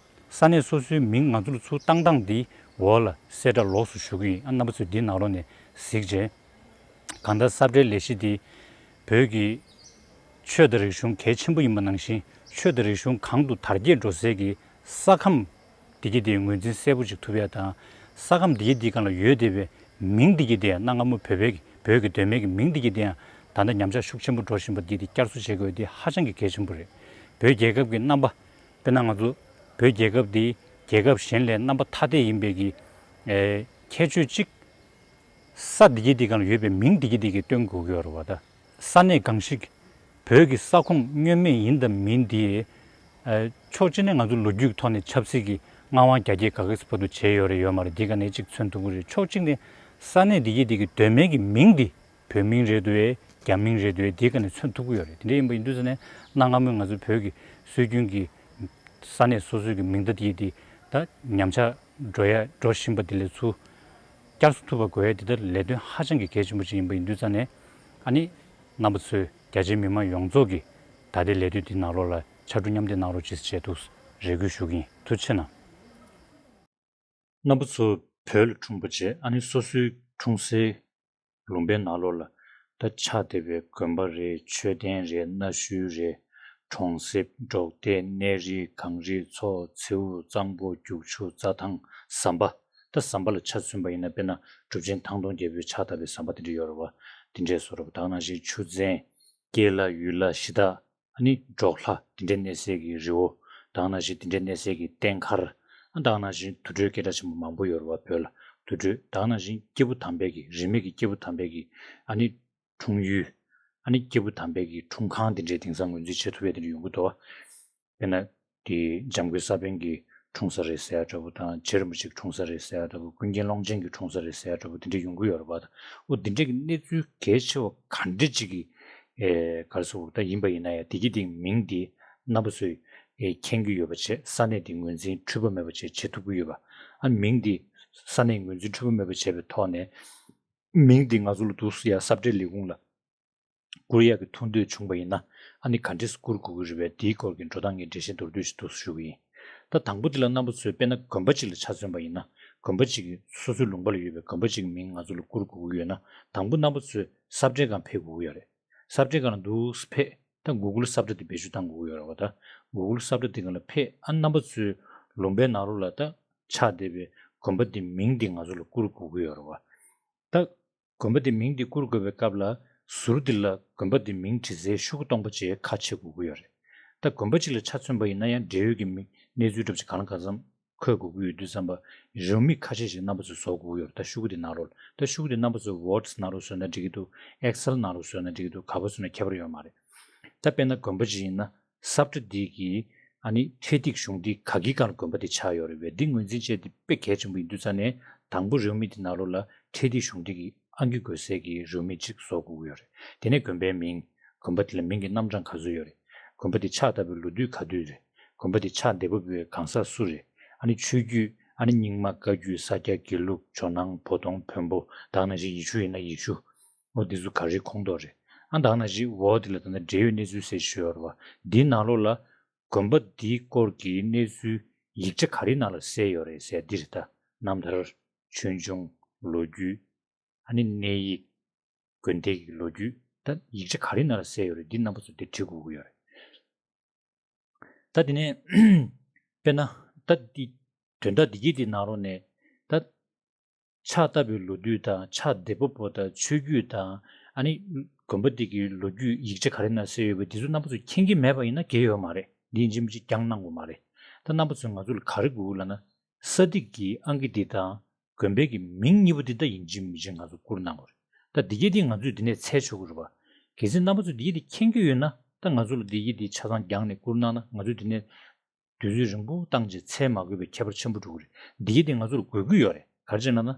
ས་གནས་སོ་སོའི་མིང་ང་ཚོ་ལ་ཚུར་བཏང་སྟངས་འདི་འོག་ལ་གསལ་བསྒྲགས་ལོགས་སུ་ཞུ་གི་ཡིན། ཨ་རྣམ་པ་ཚོས་འདིའི་ནང་ལོགས་ནས་གཟིགས་བྱས། གང་ལྟར་ས་ཁྲའི་ལས་གཞི་འདི་བོད་ཀྱི་ཆོས་དང་རིག་གཞུང་གལ་ཆེན་པོ་ཡིན་པ་ནང་བཞིན་ཆོས་དང་རིག་གཞུང་གང་དུ་དར་རྒྱས་འགྲོ་སའི་གི་ས་ཁམས་འདི་གི་དེ་ངོས་འཛིན་གསལ་པོ་ཅིག་ཐུབ་ཡ་དང་། ས་ཁམས་འདི་གི་དེ་སྒང་ལ་ཡོད་བསྡད་པའི་མིང་འདི་གི་དེ་ཡང་གནའ་སྔ་མོ་བོད་པའི་བོད་ཀྱི་གདོད་མའི་གི་མིང་འདི་གི་དེ་ཡང་ད་ལྟ་ཉམས་ཆག་ཤུགས་ཆེན་པོ་འགྲོ་བཞིན་པ་འདི་གི་དེ་བསྐྱར་གསོ་བྱེད་དགོས་དེ་ཧ་ཅང་གི་གལ་ཆེན་པོ་རེད། བོད་རྒྱལ་ཁབ་ཀྱི་རྣམ་པ། དཔེར་ན་ང་ཚོ་བོད་རྒྱལ་ཁབ་འདི་རྒྱལ་ཁབ་གཞན་ལས་རྣམ་པ་ཐ་དད་ཡིན་པའི་གི་ཨེ་ཁྱད་ཆོས་གཅིག་ས་འདི་གི་འདི་སྒང་ལ་ཡོད་པའི་མིང་འདི་གི་འདི་གི་སྟོན་དགོས་ཀྱི་ཡོད་རེད་བ། ད་ས་གནས་གང་ཞིག་བོད་ཀྱི་ས་ཁོངས་བསྙོན་མེད་ཡིན་དང་མིན་འདི་ཨ་ཕྱོགས་གཅིག་ནས་ང་ཚོ་ལོ་རྒྱུས་ཀྱི་ཐོག་ནས་ཆབ་སྲིད་ཀྱི་མངའ་དབང་རྒྱ་སྐྱེད་ག་གི་བར་དུ་བྱས་ཡོད་རེད་ཡོད་མ་རེད་འདི་སྒང་ནས་གཅིག་མཚོན་ཐུབ་ཀྱི་རེད། ཕྱོགས་གཅིག་ནས་ས་གནས་འདི་གི་འདི་གི་གདོད་མའི་གི་མིང་འདི་བོད་མིང་རེད་འདུག་ཨེ་རྒྱ་མིང་རེད་འདུག་ཨེ་འདི་སྒང་ནས་མཚོན་ཐུབ་ཀྱི་ཡོད་རེད། དེ་འདྲ་ཡིན་པ་ཡིན་དུས་ཙང་ནས་གནའ་སྔ་མོའི་ང་ཚོའི་བོད་ཀྱི་སྲོལ་རྒྱུན་གྱི་ས་གནས་སོ་སོའི་གི་མིང་བརྡ་དེ་དེ་ད་ཉམས་ཆག་འགྲོ་ཡ་འགྲོ་བཞིན་པ་དེ་ལས་ཚུར་བསྐྱར་གསོ་ཐུབ་པ་དགོས་ཡ་དེ་ལྟར་ལས་དོན་ཧ་ཅང་གི་གལ་ཆེན་པོ་ཅིག་ཡིན་པ་ཡིན་དུས་ཙང་ནས་ཨ་ནི་རྣམ་པ་ཚོས་རྒྱ་ཆེའི་མི་མང་ཡོངས་རྫོགས་ཀྱིས་ད་ལྟའི་ལས་དོན་འདི་ནང་ལོགས་ལ་ཕྱར་གྲུ་མཉམ་འདེགས་གནང་རོགས་ཅེས་ཞེས་འདུག་རེ་སྐུལ་ཞུ་གི་ཡིན། ཐུགས་རྗེ་གནང་། རྣམ་པ་ཚོ་བོད་ལ་འཁྲུངས་པ་བྱས་ཨ་ནི་སོ་སོའི་འཁྲུངས་སའི་ལུང་པའི་ནང་ལོགས་ལ་ ད་ཕྱག་འདེབས་པའི་དགོན་པ་རེད། མཆོད་རྟེན་རེད། གནའ་ཤུལ་རེད། གྲོང་གསེབ། འབྲོག་སྡེ། གནས་རི། གངས་རི། མཚོ། མཚེའུ། གཙང་པོ། རྒྱུག་ཆུ། རྩྭ་ཐང་། ཟམ་པ། ད་ཟམ་པ་ལ་ཆ་མཚོན་པ་ཡིན་ན། དཔེར་ན་གྲུབ་ཆེན་ཐང་སྟོང་རྒྱལ་པོའི་ཕྱག་བཏབ་པའི་ཟམ་པ་དེ་འདྲ་ཡོད་རེད་བ། དེ་འདྲའི་བཟོ་འདྲ་བོ། ད་ག་ནང་བཞིན་ཆུ་ཚན། སྐྱེས་ལྷ། ཡུལ་ལྷ། གཞི་བདག་ཨ་ནི་འབྲོག་ལྷ། དེ་འདྲའི་གནས་སའི་གི་རི་བོ། ད་ག་ནང་བཞིན་དེ་འདྲའི་གནས་སའི་གི་རྟེན་མཁར། ཨ། ད་ག་ནང་བཞིན་དུར་ཁྲོད་སྐད་གྲགས་ཆེན་པོ་མང་པོ་ཡོད་རེད་བ། བོད་ལ་དུར་ཁྲོད། ད་ག་ནང་བཞིན་སྐྱེས་བུ་དམ་པའི་གི། རིས་མེད་ཀྱི་སྐྱེས་བུ་དམ་པའི་གི་ཨ་ནི་འཁྲུངས་ཡུལ། ཨ་ནི་སྐྱེས་བུ་དམ་པའི་གི་འཁྲུངས་ཁང་དེ་འདྲའི་དེང་སང་ངོས་འཛིན་བྱེད་ཐུབ་པའི་དེ་འདྲ་ཡོང་གི་འདུག་བ། དཔེར་ན། དེ་འཇམ་མགོན་ས་པཎ་གྱི་འཁྲུངས་ས་རེད་ཟེར་ཡ་འདྲ་བོ་དང་། རྗེ་རིན་པོ་ཆེའི་འཁྲུངས་ས་རེད་ཟེར་ཡ་འདྲ་བོ། ཀུན་མཁྱེན་ཀློང་ཆེན་གྱི་འཁྲུངས་ས་རེད་ཟེར་ཡ་འདྲ་བོ། དེ་འདྲ་ཡོང་གི་ཡོད་རེད་བ། ད་འོ་དེ་འདྲ་གི་གནས་ཚུལ་གལ་ཆེ་བ་ག་འདྲ་ཅིག་གི། ཨེ། ག་རེ་ཟེར་དགོས་རེད། ད་ཡིན་པ་ཡིན་ན་ཡང་དེ་གི་དེ་མིང་དེ་རྣམ་པ་ཚོས་ཨེ་མཁྱེན་གྱི་ཡོད་པ་བྱས། ས་གནས་དེ་ངོས་འཛིན་འཁྲུལ་པ་མེད་པ་བྱས་བྱེད་ཐུབ་ཀྱི་ཡོད་པ། ཨ། མིང་དེ་ས་གནས་ངོས་འཛིན་འཁྲུལ་པ་མེད་པ་བྱས་པའི་ཐོག་ནས། མིང་འདི་ང་ཚོ་ལ་འདུག་སེ་ཡ་ས་བཀྲ་ལས་ཁུངས་ལ་བསྐུར་ཡག་གི་ཐུགས་འདོད་བྱུང་པ་ཡིན་ན། ཨ་ནི་ག་འདྲས་བསྐུར་དགོས་ཀྱི་རེད་པས། དེའི་སྐོར་གྱི་འགྲོ་སྟངས་ཀྱི་འགྲེལ་བཤད་མདོར་བསྡུས་ཤིག་འདུག་སེ་ཞུ་གི་ཡིན། ད་དང་པོ་འདི་ལ་རྣམ་པ་ཚོས་དཔེར་ན་དགོན་པ་གཅིག་ལ་ཆ་མཚོན་པ་ཡིན་ན། དགོན་པ་གཅིག་གི་སོ་སོའི་ལུང་པ་ལ་ཡོད་པའི་དགོན་པ་གཅིག་གི་མིང་ང་ཚོ་ལ་བསྐུར་དགོས་ཀྱི་ཡོད་ན། དང་པོ་རྣམ་པ་ཚོས་ས་བཀྲའི་སྒང་ཕེབས་དགོས་ཀྱི་ཡོད་རེད། ས་བཀྲའི་སྒང་ལ་འདུག་སེ་ཕེབས། ད་གུ་གུལ་ས་བཀྲ་དེ་བེད་སྤྱོད་བཏང་དགོས་ཀྱི་ཡོད་རེད་བ། ད་གུ་གུལ་ས་བཀྲ་དེ་སྒང་ལ་ཕེབས། ཨ། རྣམ་པ་ཚོའི་ལུང་པའི་ནང་ལོགས་ལ་ད་ཕྱག་འདེབས་པའི་དགོན་པ་དེ་མིང་དེ་ང་ཚོ་ལ་བསྐུར་དགོས་ཀྱི་ཡོད་རེད་བ། ད་དགོན་པ་དེ་མིང་དེ་བསྐུར་དགོས་པའི་སྐབས་ལ། ཟུར་དེ་ལ་དགོན་པ་དེ་མིང་བྲི་སའི་ཤོག་གུ་སྟོང་པ་ཅིག་ཁ་ཕྱེ་དགོས་ཀྱི་ཡོད་རེད། ད་དགོན་པ་གཅིག་ལ་ཆ་མཚོན་པ་ཡིན་ན་ཡང་འབྲེལ་ཡོད་ཀྱི་མི་གནས་ཚུལ་འདྲ་པོ་ཅིག་གང་ལ་གང་འཚམ་འཁོད་དགོས་ཀྱི་ཡོད་དུས་ཙམ་པ། རེའུ་མིག་ཁ་ཤས་ཤིག་རྣམ་པ་ཚོས་བཟོ་དགོས་ཀྱི་ཡོད་རེད། ད་ཤོག་གུ་དེ་ནང་ལོགས་ལ། ད་ཤོག་གུ་དེ་རྣམ་པ་ཚོས་ཝརཌ་ནང་ལོགས་བཟོས་ན་འགྲིག་གི་འདུག་ཨེག་སེལ་ནང་ལོགས་བཟོས་ན་འགྲིག་གི་འདུག་ག་པར་བཟོས་ན་ཁྱད་པར་ཡོད་མ་རེད། ད་དཔེར་ན་དགོན་པ་ཅིག་ཡིན་ན། ས་བཀྲ་འདི་གི་ཨ་ནི་འཕྲེད་ཐིག་གཞུང་འདི་ག་གི་སྒང་ལ་དགོན་པ་འདི་ཆགས་ཡོད་རེད་པས། འདི་ངོས་འཛིན་བྱས་ཏེ་དཔེ་གལ་ཆེན་པོ་ཡིན་དུས་ཙང་ནས། དང་པོ་རེའུ་མིག་འདི་ནང་ལོགས་ལ་འཕྲེད་ཐིག་གཞུང་འདི་གི་ཨང་ཀི་འགོད་སའི་གི་རེའུ་མིག་ཅིག་བཟོ་དགོས་ཀྱི་ཡོད་རེད། དེ་ནས་དགོན་པའི་མིང་། དགོན་པ་འདི་ལ་མིང་གི་རྣམ་གྲངས་ག་ཚོད་ཡོད་རེད། དགོན་པ་འདི་ཕྱག་བཏབ་པའི་ལོ་དུས་ག་དུས་རེད། དགོན་པ་འདི་ཕྱག་འདེབས་པའི་གང་ཟག་སུ་རེད། ཨ་ནི་ཆོས་བརྒྱུད། ཨ་ནི་རྙིང་མ། བཀའ་བརྒྱུད། ས་སྐྱ། དགེ་ལུགས། ཇོ་ནང་། བོ་དོང་། བོན་པོ། ད་ག་ནང་བཞིན་ཡེ་ཤུ་ཡིན་ན་ཡེ་ཤུ། འོ་འདི་ཚོ་ག་རེའི་ཁོངས་གཏོགས་རེད། ཨ། ད་ག་ནང་བཞིན་འོ་འདི་ལ་ད་ལྟ་འབྲེལ་ཡོད་གནས་ཚུལ་ཟེར་ཞུ་ཡོད་རེད་བ། འདིའི་ནང་ལོགས་ལ་དགོན་པ་འདིའི་སྐོར་གྱི་གནས་ཚུལ་ཡིག་ཆ་ག་རེའི་ནང་ལ་གསལ་ཡོད་རེད་ཟེར་འདི་རེད། ད་རྣམ་ཐར། ཆོས་འབྱུང་། ལོ་རྒྱུས། ཨ་ནི་གནས་ཡིག་དགོན་སྡེ་གི་ལོ་རྒྱུས། ད་ཡིག་ཆ་ག་རེའི་ནང་ལ་གསལ་ཡོད་རེད། འདི་རྣམ་པ་ཚོ་འདིར་བྲིས་དགོས་ཀྱི་ཡོད་རེད། ད་དེ་ནས་དཔེར་ན་ད་འདི་དོན་དག་འདི་གྱད་འདི་ནང་ལོགས་ནས། ད་ཕྱག་བཏབ་པའི་ལོ་དུས་དང་། ཕྱག་འདེབས་པ་པོ་དང་། ཆོས་བརྒྱུད་དང་། ཨ་ནི་དགོན་པ་འདི་གི་ལོ་རྒྱུས་ཡིག་ཆ་ག་རེ་ནང་གསལ་ཡོད་པ་འདི་ཚོ་རྣམ་པ་ཚོས་མཁྱེན་གྱི་མེད་པ་ཡིན་ན་འགལ་ཡོད་མ་རེད། འདི་ཡིན་གཅིག་མིན་གཅིག་རྒྱག་གནང་དགོས་མ་རེད། ད་རྣམ་པ་ཚོས་ང་ཚོ་ལ་ག་རེ་དགོས་ལབ་ན། ས་ཐིག་གི་ཨང་ཀི་འདི་དང་དགོན་པའི་གི་མིང་གཉིས་པོ་འདི་ད་ཡིན་གཅིག་མིན་གཅིག་ང་ཚོ་བསྐུར་གནང་དགོས་རེད། ད་འདི་གྱད་འདི་ང་ཚོས་འདི་ནས་འཚོལ་ཆོག་གི་རེད་པ། གལ་སྲིད་རྣམ་པ་ཚོས་འདི་གྱད་འདི་མཁྱེན་གྱི་ཡོད་ན། ད་ང་ཚོ་ལ་འདི་གྱད་འདི་ཆ་ཚང་རྒྱག་ནས་བསྐུར་གནང་ན། ང་ཚོས་འདི་ནས་དུས་ཚོད་རིང་པོ་བཏང་བྱས་འཚོལ་མ་དགོས་པའི་ཁྱད་པར་ཆེན་པོ་འགྲོ་གི་རེད། འདི་གྱད་འདི་ང་ཚོ་ལ་དགོས་ཀྱི་ཡོད་རེད། ག་རེ་བྱས་ན་ན།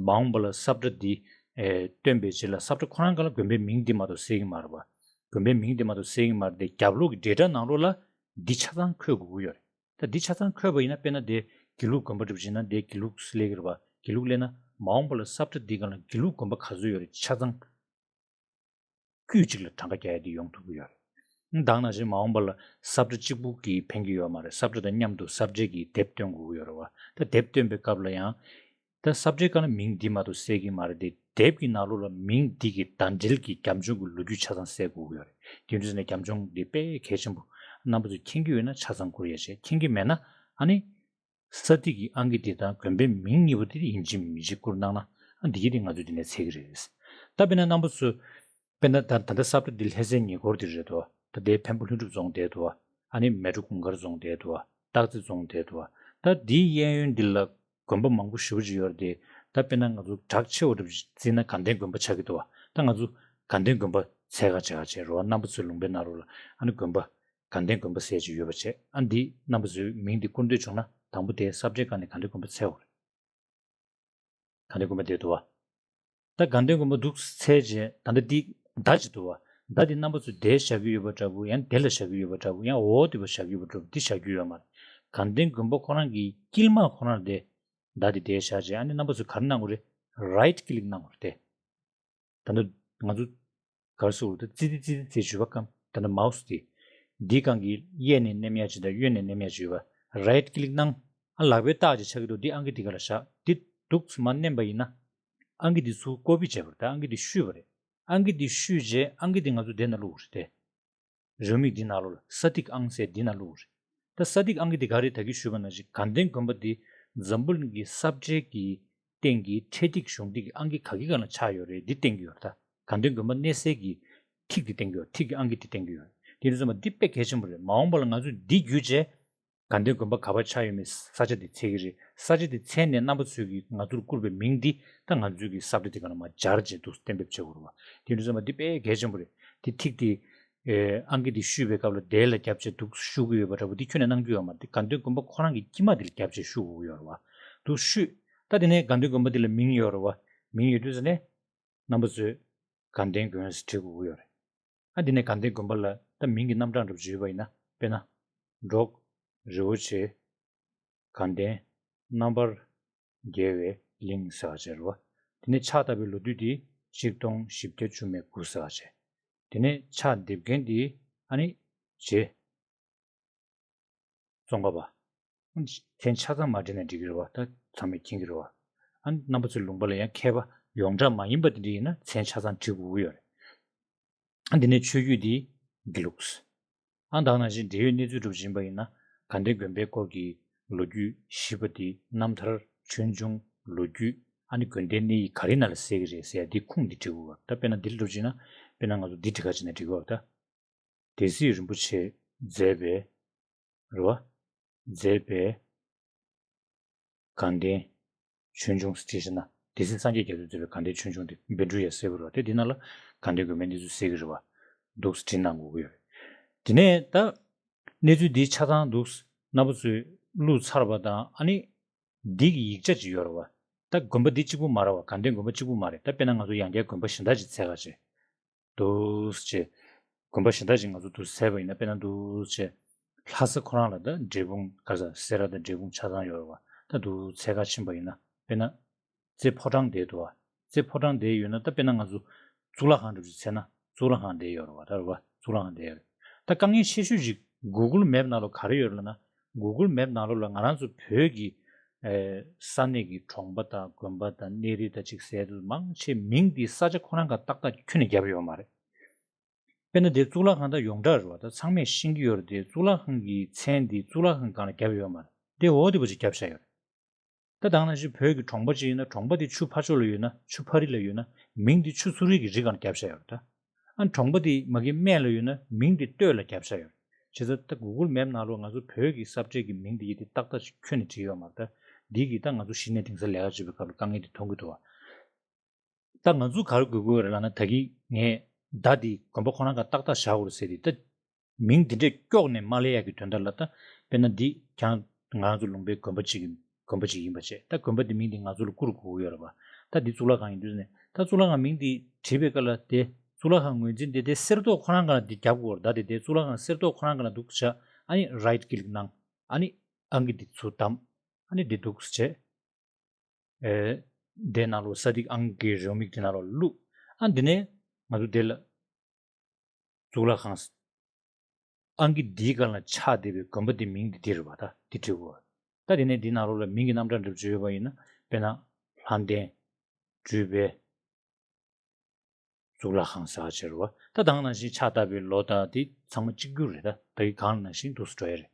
མ་འོངས་པ་ལ་ས་བཀྲ་འདི་ཨེ་བཏོན་པའི་རྗེས་ལ། ས་བཀྲ་ཁོ་རང་སྒང་ལ་དགོན་པའི་མིང་འདི་མ་གཏོགས་གསལ་གྱི་མ་རེད་པ། དགོན་པའི་མིང་འདི་མ་གཏོགས་གསལ་གྱི་མ་རེད་དེ། རྒྱབ་ལོགས་ཀྱི་འབྲེལ་སྒྲ་ནང་ལོགས་ལ་འདི་ཆ་ཚང་འཁོད་དགོས་ཀྱི་ཡོད་རེད། ད་འདི་ཆ་ཚང་འཁོད་པ་ཡིན་ན། དཔེར་ན་དེ་དགེ་ལུགས་དགོན་པ་འདྲ་པོ་ཅིག་ཡིན་ན། དེ་དགེ་ལུགས་སླེབས་ཀྱི་རེད་པ། དགེ་ལུགས་སླེབས་ན། མ་འོངས་པ་ལ་ས་བཀྲ་འདི་སྒང་ལ་དགེ་ལུགས་དགོན་པ་ག་ཚོད་ཡོད་རེད། ཆ་ཚང་དཀྱུས་གཅིག་ལ་གྲངས་ཀ་རྒྱག་ཡ་དེ་ཡོང་ཐུབ་ཀྱི་ཡོད་རེད། ད་ག་ནང་བཞིན་མ་འོངས་པ་ལ་ས་བཀྲ་གཅིག་པུ་གིས་ཕན་གྱི་ཡོད་མ་རེད། ས་བཀྲ་དང་མཉམ་དུ་ས་བཅད་ཀྱི་དེབ་བཏོན་དགོས་ཀྱི་ཡོད་རེད་པ། ད་དེབ་བཏོན་པའི་སྐབས་ལ་ཡང་། ད་ས་བཅད་སྒང་ལ་མིང་འདི་མ་གཏོགས་གསལ་གྱི་མ་རེད་དེ། དེབ་ཀྱི་ནང་ལོགས་ལ་མིང་འདི་གི་ཟླ་འགྲེལ་གྱི་རྒྱབ་ལྗོངས་ཀྱི་ལོ་རྒྱུས་ཆ་ཚང་གསལ་དགོས་ཀྱི་ཡོད་རེད། དེ་འདྲ་ཟེར་ནས་རྒྱབ་ལྗོངས་འདི་དཔེ་གལ་ཆེན་པོ། རྣམ་པ་ཚོས་མཁྱེན་གྱི་ཡོད་ན་ཆ་ཚང་བསྐུར་ཡ་བྱེད། མཁྱེན་གྱི་མེད་ན། ཨ་ནི་ས་ཐིག་གི་ཨང་ཀི་འདི་དང་དགོན་པའི་མིང་གཉིས་པོ་དེ་ཡིན་གཅིག་མིན་གཅིག་བསྐུར་གནང་ན། ཨ། འདི་གྱད་འདི་ང་ཚོས་འདི་ནས་འཚོལ་གྱི་རེད། ད་དཔེར་ན་རྣམ་པ་ཚོས། དཔེར་ན་ད་ད་ལྟ་ས་བཀྲ་འདི་ལྷ་སའི་ཉེ་འཁོར་འདི་རེད་དོ། ད་དེ་འཕན་པོ་ལྷུན་གྲུབ་རྫོང་བསྡད་འདུག་པ། ཨ་ནི་མལ་གྲོ་གུང་དཀར་རྫོང་བསྡད་འདུག་པ། སྟག་རྩེ་རྫོང་བསྡད་འདུག་པ། ད་འདིའི་གཡས་གཡོན་འདི་ལ་དགོན་པ་མང་པོ་ཞེ་པོ་ཅིག་ཡོད་རེད་དེ། ད་དཔེར་ན་ང་ཚོ་གྲགས་ཆེ་བ་འདྲ་པོ་ཅིག་བརྩིས་ན་དགའ་ལྡན་དགོན་པ་ཆགས་ཀྱི་འདུག་པ། ད་ང་ཚོ་དགའ་ལྡན་དགོན་པ་འཚོལ་ག་བྱེད་ག་བྱེད་རེད་པ། རྣམ་པ་ཚོའི་ལུང་པའི་ནང་ལོགས་ལ། ཨ་ནི་དགོན་པ། དགའ་ལྡན་དགོན་པ་ཟེར་ཅིག་ཡོད་པ་བྱས། ཨ། འདི་རྣམ་པ་ཚོས་མིང་འདི་བསྐུར་འདོད་བྱུང་ན། དང་པོ་དེ་ས་བཅད་སྒང་ནས་དགའ་ལྡན་དགོན་པ་འཚོལ་དགོས་རེད། དགའ་ལྡན་དགོན་པ་བསྡད་འདུག་པ། ད་དགའ་ལྡན་དགོན་པ་འདུག་འཚོལ་བྱས། ད་ལྟ་འདི་མདའ་ཅིག་འདུག་པ། མདའ་འདི་རྣམ་པ་ཚོས་འདིར་བཞག་གི་ཡོད་པ་འདྲ་པོ། ཡང་འདི་ལ་བཞག་གི་ཡོད་པ་འདྲ་པོ། ཡང་འོ་འདི་པར་བཞག་གི་ཡོད་པ་འདྲ་པོ། འདི་བཞག་རྒྱུ་ཡོད་མ་རེད། དགའ་ལྡན་དགོན་པ་ཁོ་རང་གི་དཀྱིལ་མ་ཁོ་རང་དེ། མདའ་འདི་འདིར་བཞག་བྱས། ཨ་ནི་རྣམ་པ་ཚོས་ག་རེ་གནང་དགོས་རེད། རའིཊ་ཀི་ལིག་གནང་དགོས་རེད་དེ། ད་ནི་ང་ཚོ་ག་རེ་ཟེར་དགོས་རེད། ད་ཙི་ཙི་ཙི་ཙི་ཟེར་ཞུ་བ་ཀམ། ད་ནི་མའོ་སི་དེ། འདིའི་སྒང་གི་གཡས་ནས་མནན་ཡ་ཅིག་དང་གཡོན་ནས་མནན་ཡ་ཅིག་ཡོད་པ། རའིཊ་ཀི་ལིག་གནང་། ཨ། ལག་པས་བཏགས་བྱས་ཆགས་ཀྱི་འདུག་འདི་ཨང་ཀི་འདི་སྒང་ལ་བཞག་འདི་འདུག་སེ་མར་མནན་པ་ཡིན་ན། ཨང་ཀི་འདི་ཚུར་ཀོ་པི་བྱས་པ་རེད། ད་ཨང་ཀི་འདི་བཤུས་པ་རེད། ཨང་ཀི་འདི་བཤུས་རྗེས་ཨང་ཀི་འདི་ང་ཚོ་དེ་ན་བླུགས་རེད་དེ། རེའུ་མིག་འདི་ནང་ལོགས་ལ་ས་ཐིག་ཨང་ཟེར་འདི་ན་བླུགས་རེད། ད་ས་ཐིག་ཨང་ཀི་འདི་ག་རེད། ད་གིན་ཞུས་པ་ནང་བཞིན་དགའ་ལྡན་དགོན་པ་འདི་འཛམ་བུ་གླིང་གི་ས་བཀྲའི་གི་སྟེང་གི་འཕྲེད་ཐིག་གཞུང་ཐིག་གི་ཨང་ཀི་ག་གི་སྒང་ལ་ཆགས་ཡོད་རེད། འདི་བསྟན་གྱི་ཡོད་རེད། ད་དགའ་ལྡན་དགོན་པ་གནས་སའི་གི་ཐིག་འདི་བསྟན་གྱི་ཡོད། ཐིག་གི་ཨང་ཀི་འདི་བསྟན་གྱི་ཡོད། དེ་ཡིན་ཙང་མ་འདི་དཔེ་གལ་ཆེན་པོ་རེད། མ་འོངས་པ་ལ་ང་ཚོས་འདི་བརྒྱུད་བྱས། དགའ་ལྡན་དགོན་པ་ག་པར་ཆགས་ཡོད་མེད་ས་ཆ་དེ་འཚོལ་གྱི་རེད། ས་ཆ་དེ་འཚོལ་ནས་རྣམ་པ་ཚོས་ཀྱིས་ང་ཚོར་བསྐུར་བའི་མིང་འདི་ད་ང་ཚོའི་གི་ས་བཀྲ་དེ་ག་ལ་མར་སྦྱར་བྱས་འདུག་གཏན་འབེབས་བྱེད་དགོས་རེད་བ། དེ་འདྲ་ཙམ་པ་འདི་དཔེ་གལ་ཆེན་པོ་རེད། དེ་ཐིག་དེ་ཨེ་ཨང་ཀི་དེ་བཤུས་པའི་སྐབས་ལ་དེ་ལ་རྒྱབ་བྱས་འདུག་བཤུ་གི་ཡོད་པ་འདྲ་པོ་འདི་ཁྱོན་ནས་གནང་རྒྱུ་ཡོད་མ་རེད། དེ་དགའ་ལྡན་དགོན་པ་ཁོ་རང་གི་དཀྱིལ་མ་དེ་ལ་རྒྱབ་བྱས་བཤུ་དགོས་ཀྱི་ཡོད་རེད་བ། འདུག་བཤུས། ད་དེ་ནས་དགའ་ལྡན་དགོན་པ་འདི་ལ་མིང་ཡོད་རེད་བ། མིང་ཡོད་དུས་ཙ་ནས། རྣམ་པ་ཚོས་དགའ་ལྡན་དགོན་ཟེར་བྲིས་དགོས་ཀྱི་ཡོད་རེད། ཨ་འདི་ནས་དགའ་ལྡན་དགོན་པ་ལ་ད་མིང་གི་རྣམ་གྲངས་འདྲ་པོ་ཅིག་ཡོད་པ་ཡིན་ན། དཔེར་ན། འབྲོག་རི་བོ་ཆེ། དགའ་ལྡན། རྣམ་པར་རྒྱལ་བའི་གླིང་ཟེར་བ་ཅིག་རེད་བ། དེ་ནས་ཕྱག་བཏབ་པའི་ལོ་དུས་དེ་ཆིག་སྟོང་བཞི་བརྒྱ་བཅུ་མེད་དགུ་ཟེར་བ་ཅིག་དེ་ནས་ཕྱག་འདེབས་མཁན་དེ་ཨ་ནི་རྗེ་ཙོང་ཁ་པ། མཚན་ཆ་ཚང་མ་བྲིས་ན་འགྲིག་གི་རེད་བ། ད་ཚང་མས་མཁྱེན་གྱི་རེད་བ། ཨ་ནི་རྣམ་པ་ཚོའི་ལུང་པ་ལ་ཡང་མཁས་པ་ཡོངས་གྲགས་མ་ཡིན་པ་དེ་འདྲ་ཡིན་ན་མཚན་ཆ་ཚང་བྲིས་དགོས་ཀྱི་ཡོད་རེད། ཨ་འདི་ནས་ཆོས་བརྒྱུད་འདི་དགེ་ལུགས། ཨ་ད་ག་ནང་བཞིན་འབྲེལ་ཡོད་གནས་ཚུལ་སྒྲུབ་བཞིན་པ་ཡིན་ན་དགའ་ལྡན་དགོན་པའི་སྐོར་གྱི་ལོ་རྒྱུས་ཞིབ་པ་འདི་རྣམ་ཐར་ཆོས་འབྱུང་ལོ་རྒྱུས། ཨ་ནི་དགོན་སྡེའི་གནས་ཡིག་ག་རེ་ནང་ལ་གསལ་གྱི་རེད་ཟེར་ཡ་འདི་ཁུངས་འདི་བྲིས་དགོས་བ། ད་དཔེར་ན་འདི་ལ་སྒྲུབ་བྱས་ན་དཔེར་ན་ང་ཚོ་འདི་བྲིས་ཁ་བྱས་ན་འགྲིག་གི་བ། ད། སྡེ་སྲིད་རིན་པོ་ཆེས་མཛད་པའི། རེད་བ། མཛད་པའི་དགའ་ལྡན་ཆོས་འབྱུང་ཟེར་བྲིས་ན། སྡེ་སྲིད་སངས་རྒྱས་རྒྱ་མཚོས་མཛད་པའི་དགའ་ལྡན་ཆོས་འབྱུང་དེ་བཻ་ཌཱུརྱ་གསལ་པོ་རེད་བ། དེ་འདི་ནང་ལ་དགའ་ལྡན་དགོན་པའི་གནས་ཚུལ་གསལ་གྱི་རེད་བ། འདུག་སེ་བྲིས་གནང་དགོས་ཀྱི་ཡོད་རེད། དེ་ནས་ད་གནས་ཚུལ་འདི་ཆ་ཚང་འདུག་སེ་རྣམ་པ་ཚོས་བླུགས་ཚར་བ་དང་ཨ་ནི། འདི་གི་ཡིག་ཆ་ཅིག་ཡོད་རེད་བ། ད་དགོན་པ་འདི་གཅིག་པུ་མ་རེད་བ། དགའ་ལྡན་དགོན་པ་གཅིག་པུ་མ་རེད། ད་དཔེར་ན་ང་ཚོ་ཡང་བསྐྱར་དགོན་པ་གཞན་དག་ཅིག་འཚོལ་ག་བྱེད། འདུག་སེ་བྱས། དགོན་པ་གཞན་དག་ཅིག་ང་ཚོ་འདུག་སེ་བྱས་པ་ཡིན་ན་དཔེར་ན་འདུག་སེ་བྱས། ལྷ་ས་ཁོ་རང་ལ་ད་འབྲས་སྤུངས་ག་ས་སེ་ར་དང་འབྲས་སྤུངས་ཆ་ཚང་ཡོད་རེད་བ། ད་འདུག་སེ་འཚོལ་ག་ཕྱིན་པ་ཡིན་ན་དཔེར་ན། རྩེ་ཕོ་བྲང་བསྡད་འདུག་བ། རྩེ་ཕོ་བྲང་བསྡད་ཡོད་ན་ད་དཔེར་ན་ང་ཚོ་གཙུག་ལག་ཁང་འདྲ་པོ་ཅིག་འཚོལ་ན་གཙུག་ལག་ཁང་བསྡད་ཡོད་རེད་བ། ད་རེད་བ། གཙུག་ལག་ཁང་བསྡད་ཡོད་རེད། ད་དཀའ་ངལ་ཆེ་ཤོས་ཅིག་གུ་གུལ་མེབ་ནང་ལོགས་ག་རེ་ཡོད་རེད་ལབ་ན། གུ་གུལ་མེབ་ནང་ལོགས་ལ་ང་རང་ཚོ་བོད་ཀྱི་ཨེ་ས་གནས་ཀྱི་གྲོང་པ་དང་དགོན་པ་དང་གནས་རི་དང་ཅིག་ཟེར་དུས་མང་ཆེ་མིང་འདི་ས་ཆ་ཁོ་རང་ག་ཏག་ཏག་ཁྱོན་ནས་བརྒྱབ་ཡོད་མ་རེད། དཔེར་ན་དེ་གཙུག་ལག་ཁང་ད་ཡོངས་གྲགས་རེད་བ། ད་ཚང་མས་ཤེས་ཀྱི་ཡོད་རེད་དེ། གཙུག་ལག་ཁང་གི་མཚན་འདི་གཙུག་ལག་ཁང་སྒང་ལ་བརྒྱབ་ཡོད་མ་རེད། དེ་འོ་དེ་པོ་ཅིག་བརྒྱབ་བཞག་ཡོད་རེད། ད་དེ་ནང་བཞིན་བོད་ཀྱི་གྲོང་པ་ཅིག་ཡིན་ན་གྲོང་པ་དེ་ཆུ་ཕར་ཕྱོགས་ལ་ཡོད་ན་ཆུ་ཕ་རི་ལ་ཡོད་ན་མིང་དེ་ཆུ་མཚོ་རི་གི་རི་སྒང་ལ་བརྒྱབ་བཞག་ཡོད་རེད་ད། ཨ་གྲོང་པ་དེ་མ་གི་སྨད་ལ་ཡོད་ན་མིང་དེ་སྟོད་ལ་བརྒྱབ་བཞག་ཡོད་རེད། བྱས་ཙང་ད་གུ་གུལ་མེབ་ནང་ལོགས་ང་ཚོ་བོད་ཀྱི་ས་བཀྲའི་གི་མིང་དེ་ཡི་དེ་ཏག་ཏག་ཅིག་ཁྱོན་ནས་བྲིས་ཡོད་མ་རེད་ད། འདི་གི་ད་ང་ཚོ་གཞི་ནས་དེང་སང་ལས་ཀ་བྱེད་པའི་སྐབས་ལ་དཀའ་ངལ་དེ་མཐོང་གི་འདུག་བ། ད་ང་ཚོ་ག་རེ་དགོས་ཀྱི་ཡོད་རེད་ལབ་ན། ད་གི་ངས་བརྡ་འདི་དགོན་པ་ཁོ་རང་ག་ཏག་ཏག་བཞག་དགོས་རེད་ཟེར་ཏེ་ད། མིང་འདི་འདྲས་ཀྱོག་ནས་མ་སླེབས་ཡག་གི་དོན་དག་ལ་ད། དཔེར་ན་འདི་ཀྱང་ང་རང་ཚོ་ལུང་པའི་དགོན་པ་གཅིག་གི་དགོན་པ་གཅིག་ཡིན་པ་བྱས། ད་དགོན་པ་འདི་མིང་འདི་ང་ཚོ་ལ་བསྐུར་དགོས་ཀྱི་ཡོད་རེད་བ། ད་འདི་གཙུག་ལག་ཁང་ཡིན་དུས་ནས་ད་གཙུག་ལག་ཁང་མིང་འདི་བྲིས་པའི་སྐབས་ལ་དེ་གཙུག་ལག་ཁང་ངོས་འཛིན་དེ་དེ་གསེར་ཏོག་ཁོ་རང་སྒང་ལ་འདི་རྒྱབ་དགོས་རེད། ད་དེ་དེ་གཙུག་ལག་ཁང་གསེར་ཏོག་ཁོ་རང་སྒང་ལ་འདུག་བྱས། ཨ་ནི་རའིཊ་ཀི་ལིག་གནང་། ཨ་ནི་ཨང་ཀི་འདི་ཚུར་བདམས། ཨ་ནི་འདི་འདུག་སེ་བྱས། ཨེ། དེ་ནང་ལོགས་ས་ཐིག་ཨང་ཀི་རེའུ་མིག་དེ་ནང་ལོགས་བླུགས། ཨ་འདི་ནས་ང་ཚོ་དེ་ལ་གཙུག་ལག་ཁང་། ཨང་ཀི་འདིའི་སྒང་ལ་ཆགས་བསྡད་པའི་དགོན་པ་འདི་མིང་འདི་འདི་རེད་བ། ད་འདི་བྲིས་དགོས། ད་དེ་ནས་འདི་ནང་ལོགས་ལ་མིང་གི་རྣམ་གྲངས་འདྲ་པོ་ཅིག་ཡོད་པ་ཡིན་ན། དཔེར་ན། ལྷ་ལྡན། སྤྲུལ་པའི། གཙུག་ལག་ཁང་ཟེར་བ་ཅིག་རེད་བ། ད་དེ་ནང་བཞིན་ཕྱག་བཏབ་པའི་ལོ་དང་དེ་ཚང་མ་གཅིག་གྱུར་རེད། ད་ད་གི་གང་ལ་ནང་བཞིན་འདུག་སེ་འགྲོ་ཡ་རེད།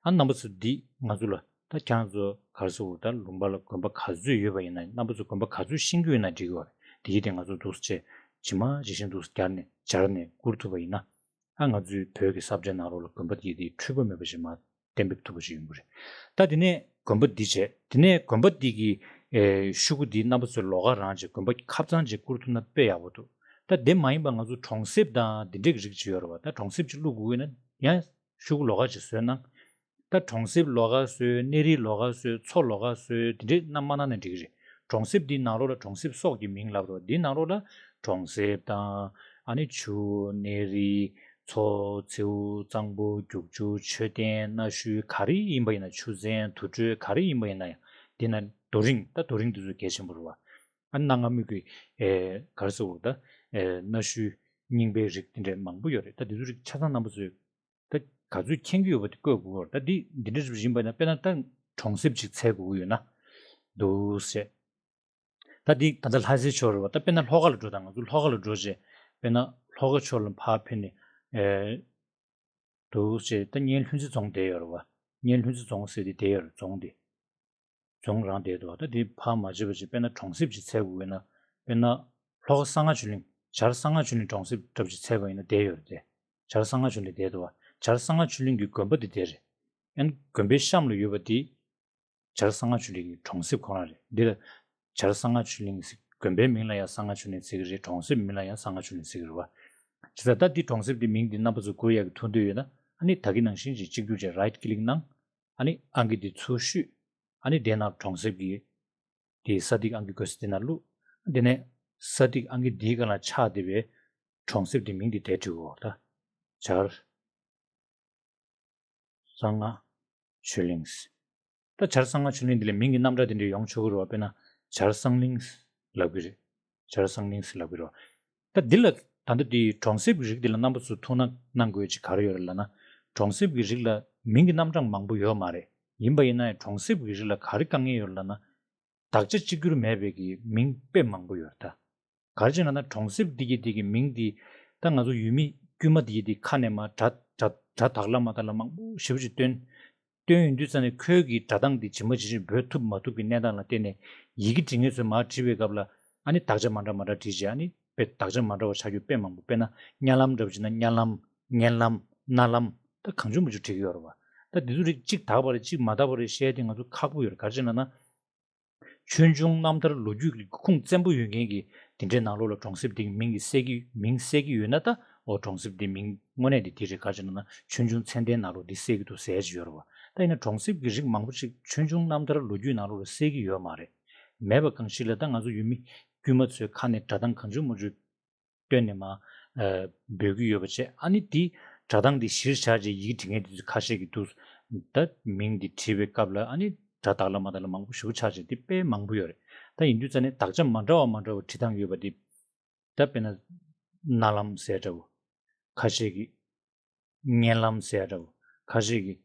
ཨ་རྣམ་པ་ཚོ་འདི་ང་ཚོ་ལ་ད་ཁྱེད་རང་ཚོ་ག་རེ་ཟེར་དགོས་རེད། ད་ལུང་པ་ལ་དགོན་པ་ག་ཚོད་ཡོད་པ་ཡིན་ན། རྣམ་པ་ཚོ་དགོན་པ་ག་ཚོད་ཤེས་ཀྱི་ཡོད་ན་འགྲིག་གི་རེད། དེ་གི་དེ་ང་ཚོ་འདུག་སེ་བྱས་ཇི་མ་ཇི་བཞིན་འདུག་སེ་སྦྱར་ནས་སྦྱར་ནས་བསྐུར་ཐུབ་པ་ཡིན་ན། ཨ་ང་ཚོའི་བོད་ཀྱི་ས་བཀྲའི་ནང་ལོགས་ལ་དགོན་པ་དེ་དེ་འཁྲུལ་པ་མེད་པ་ཞིག་མ་གཏན་འབེབས་ཐུབ་པ་ཞིག་ཡོང་གི་རེད། ད་དེ་ནས་དགོན་པ་འདི་བྱས། དེ་ནས་དགོན་པ་འདི་གི་ཨེ་ཤོག་གུ་འདི་རྣམ་པ་ཚོས་ལོགས་ཀ་རང་བྱས་དགོན་པ་ཁ་བྱང་བྱས་བསྐུར་ཐུབ་ན་དཔེ་ཡག་པོ་འདུག་ད་དེ་མ་ཡིན་པ་ང་ཚོ་གྲོང་གསེབ་དང་འདི་འདྲའི་རིགས་ཅིག་ཡོད་རེད་བ། ད་གྲོང་གསེབ་ཅིག་བླུག་དགོས་ཀྱི་ཡོད་ན་ཡང་ཤོག་གུ་ལོགས་ཀ་ཅིག་བཟོས་ན། ད་གྲོང་གསེབ་ལོགས་ཀ་བཟོས། གནས་རི་ལོགས་ཀ་བཟོས། མཚོ་ལོགས་ཀ་བཟོས། འདི་འདྲའི་གནང་མ་གནང་ན་འགྲིག་གི་རེད། གྲོང་གསེབ་འདིའི་ནང་ལོགས་ལ་གྲོང་གསེབ་སོགས་ཀྱི་མིང་ལབ་རོགས། འདིའི་ནང་ལོགས་ལ་གྲོང་གསེབ་དང་། ཨ་ནི་ཆུ། གནས་རི། མཚོ། མཚེའུ། གཙང་པོ། རྒྱུག་ཆུ། མཆོད་རྟེན། གནའ་ཤུལ་ག་རེ་ཡིན་པ་ཡིན་ན། ཆུ་ཚན། དུར་ཁྲོད་ག་རེ་ཡིན་པ་ཡིན་ན་ཡང་། འདི་ན་རྡོ་རིང་། ད་རྡོ་རིང་འདི་ཚོ་གལ་ཆེན་པོ་རེད་བ། ཨ་ནི་གནའ་སྔ་མོའི་གི་ཨེ་ག་རེ་ཟེར་དགོས་རེད། ད་ཨེ་གནའ་ཤུལ་རྙིང་པའི་རིགས་འདི་འདྲ་མང་པོ་ཡོད་རེད། ད་འདི་ཚོ་རིགས་ཆ་ཚང་རྣམ་པ་ཚོས་ད་ག་ཚོད་མཁྱེན་གྱི་ཡོད་པ་དེ་བཀོད་དགོས་རེད། ད་འདི་འདི་འདྲ་ཞིག་ཡིན་པ་ན། དཔེར་ན་ད་གྲོང་གསེབ་ཅིག་འཚོལ་དགོས་ཀྱི་ཡོད་ན། འདུག་སེ། ད་འདི་ད་ལྟ་ལྷ་སའི་ཕྱོགས་རེད་བ། ད་དཔེར་ན་ལྷོ་ཁ་ལ་འགྲོ་དང་། ང་ཚོ་ལྷོ་ཁ་ལ་འགྲོ་བྱས་དཔེར་ན་ལྷོ་ཁ་ཕྱོགས་ལ་ཕར་ཕེབས་ནས་ཨེ་འདུག་བྱས། ད་སྙན་ལྷུན་རྩེ་རྫོང་བསྡད་ཡོད་རེད་བ། སྙན་ལྷུན་རྩེ་རྫོང་ཟེར་དེ་བསྡད་ཡོད་རེད། རྫོང་དེ། རྫོང་རང་བསྡད་འདུག་ད་དེ་ཕར་མ་བྱེད་པ་བྱས་དཔེར་ན་གྲོང་གསེབ་ཅིག་འཚོལ་དགོས་ན། དཔེར་ན་ལྷོ་ཁ་གསང་སྔགས་ཆོས་གླིང་། བྱར་གསང་སྔགས་ཆོས་གླིང་གྲོང་གསེབ་འདྲ་པོ་ཅིག་འཚོལ་དགོས་ཡིན་ན་བསྡད་ཡོད་རེད་དེ། བྱར་གསང་སྔགས་ཆོས་གླིང་བསྡད་འདུག་བ། བྱར་གསང་སྔགས་ཆོས་གླིང་གི་དགོན་པ་དེ་དེ་རེད། ཨན་དགོན་པའི་གཤམ་ལ་ཡོད་པ་དེ་བྱར་གསང་སྔགས་ཆོས་གླིང་གི་གྲོང་གསེབ་ཁོ་རང་རེད། འདི་ལ་བྱར་གསང་སྔགས་ཆོས་གླིང་ཟེར། དགོན་པའི་མིང་ལ་ཡང་གསང་སྔགས་ཆོས་གླིང་ཟེར་གྱི་རེད། གྲོང་གསེབ་མིང་ལ་ཡང་གསང་སྔགས་ཆོས་གླིང་ཟེར་གྱི་རེད་བ། བྱས་ཙང་ད་འདི་གྲོང་གསེབ་འདི་མིང་འདི་རྣམ་པ་ཚོ་བསྒུག་ཡག་གི་ཐུགས་འདོད་ཡོད་ན། ཨ་ནི་ད་གིན་ནང་བཞིན་གྱི་གཅིག་གྱུར་བྱས་རའིཊ་ཀི་ལིག་གནང་། ཨ་ནི་ཨང་ཀི་འདི་ཚུར་བཤུས། ཨ་ནི་དེ་ནང་གྲོང་གསེབ་ཀྱི་དེའི་ས་ཐིག་ཨང་ཀི་བཀོད་ས་དེ་ནང་བླུགས། དེ་ནས་ས་ཐིག་ཨང་ཀི་འདིའི་སྒང་ལ་ཆགས་བསྡད་པའི་གྲོང་གསེབ་དེ་མིང་དེ་དེ་བྲིས་དགོས་ད། བྱར་གསང་སྔགས་ཆོས་གླིང་། ད་བྱར་གསང་སྔགས་ཆོས་གླིང་འདི་ལ་མིང་གི་རྣམ་གྲངས་དེ་འདྲ་ཡོང་ཆོག་གི་རེད་བ། དཔེར་ན་བྱར་གསང་གླིང་ལབ་ཀྱི་རེད། བྱར་གསང་གླིང་ཟེར་ལབ་ཀྱི་རེད་བ། ད་འདི་ལ་ད་ལྟ་འདི་གྲོང་གསེབ་ཀྱི་རིགས་འདི་ལ་རྣམ་པ་ཚོ་ཐུགས་སྣང་གནང་དགོས་ཅིག་ག་རེ་ཡོད་རེད་ལབ་ན། གྲོང་གསེབ་ཀྱི་རིགས་ལ་མིང་གི་རྣམ་གྲངས་མང་པོ་ཡོད་མ་རེད། ཡིན་པ་ཡིན་ན་ཡང་གྲོང་གསེབ་ཀྱི་རིགས་ལ་ག་རེ་དཀའ་ངལ་ཡོད་རེད་ལབ་ན། དག་ཆ་གཅིག་གྱུར་མེད་པའི་གི་མིང་དཔེ་མང་པོ་ཡོད་རེད་ད། ག་རེ་བྱས་ན་ན་གྲོང་གསེབ་འདི་གི་འདི་གི་མིང་འདི་ད་ང་ཚོ་ཡུལ་མི་དཀྱུས་མ་འདི་གི་འདི་ཁ་ནས་མར་སྒྲ་སྒྲ་སྒྲ་དག་ལ་མ་དག་ལ་མང་པོ་ཞེ་པོ་ཅིག་བཏོན། བཏོན་ཡོང་དུས་ཙ་ནས་ཁོའི་གི་སྒྲ་གདངས་འདི་ཇི་མ་ཇི་བཞིན་འབོད་ཐུབ་མ་ཐུབ་ཀྱི་གནས་སྟངས་ལ་བརྟེན་ནས་ཡི་གེ་འབྲི་མཁན་ཚོས་མར་བྲིས་པའི་སྐབས་ལ་ཨ་ནི་དག་ཆ་མ་འདྲ་མ་འདྲ་བྲིས་བྱས། ཨ་ནི་དཔེ་དག་ཆ་མ་འདྲ་བ་ཆགས་རྒྱུ་དཔེ་མང་པོ། དཔེར་ན་གཉའ་ལམ་འདྲ་པོ་བྱས་ན་གཉའ་ལམ། ངན་ལམ། མནའ་ལམ། ད་གང་བྱུང་མང་བྱུང་བྲིས་ཀྱི་ཡོད་རེད་བ། ད་འདི་ཚོ་རིགས་གཅིག་དག་པ་རེད་གཅིག་མ་དག་པ་རེད་བཤད་དེ་ང་ཚོ་ཁག་པོ་ཡོད་རེད། ག་རེ་བྱས་ན་ན། ཆོས་འབྱུང་རྣམ་ཐར་ལོ་རྒྱུས་ཀྱི་ཁུངས་བཙན་པོ་ཡོད་མཁན་གྱི་དེ་འདྲའི་ནང་ལོགས་ལ་གྲོང་གསེབ་འདི་གི་མིང་གི་གསལ་གྱི་མིང་གསལ་གྱི་ཡོད་ན་ད། ཨོ་གྲོང་གསེབ་འདི་མིང་དངོས་གནས་འདི་འདི་རེད། ག་རེ་བྱས་ན་ན་ཆོས་འབྱུང་ཚད་ལྡན་ནང་ལོགས་འདི་གསལ་གྱི་འདུག་ཟེར་གྱི་ཡོད་རེད་བ། ད་ཡིན་ན་གྲོང་གསེབ་ཀྱི་རིགས་མང་པོ་ཞིག་ཆོས་འབྱུང་རྣམ་ཐར་ལོ་རྒྱུས་ནང་ལོགས་ལ་གསལ་གྱི་ཡོད་མ་རེད། མེད་པ་གང་ཞིག་ལ་ད་ང་ཚོ་ཡུལ་མི་དཀྱུས་མ་ཚོའི་ཁ་ནས་སྒྲ་གདངས་གང་བྱུང་མང་བྱུང་བཏོན་ནས་མར་ཨ་འབོད་ཀྱི་ཡོད་པ་བྱས། ཨ་ནི་དེ་སྒྲ་གདངས་དེ་གཞིར་བཞག་བྱས་ཡི་གེ་འབྲི་མཁན་དེ་ཚོ་ཁ་ཤས་ཀྱིས་འདུག་ད་མིང་དེ་བྲིས་པའི་སྐབས་ལ་ཨ་ནི་སྒྲ་དག་ལ་མ་དག་ལ་མང་པོ་ཞེ་པོ་ཆགས་བྱས་དེ་དཔེ་མང་པོ་ཡོད་རེད། ད་ཡིན་དུས་ཙ་ནས་དག་ཆ་མ་འདྲ་བ་མ་འདྲ་བ་བྲིས་སྟངས་ཡོད་པ་དེ། ད་དཔེར་ན་མནའ་ལམ་ཟེར་འདྲ་བོ། ཁ་ཤས་ཀྱིས་གཉའ་ལམ་ཟེར་འདྲ་བོ། ཁ་ཤས་ཀྱིས་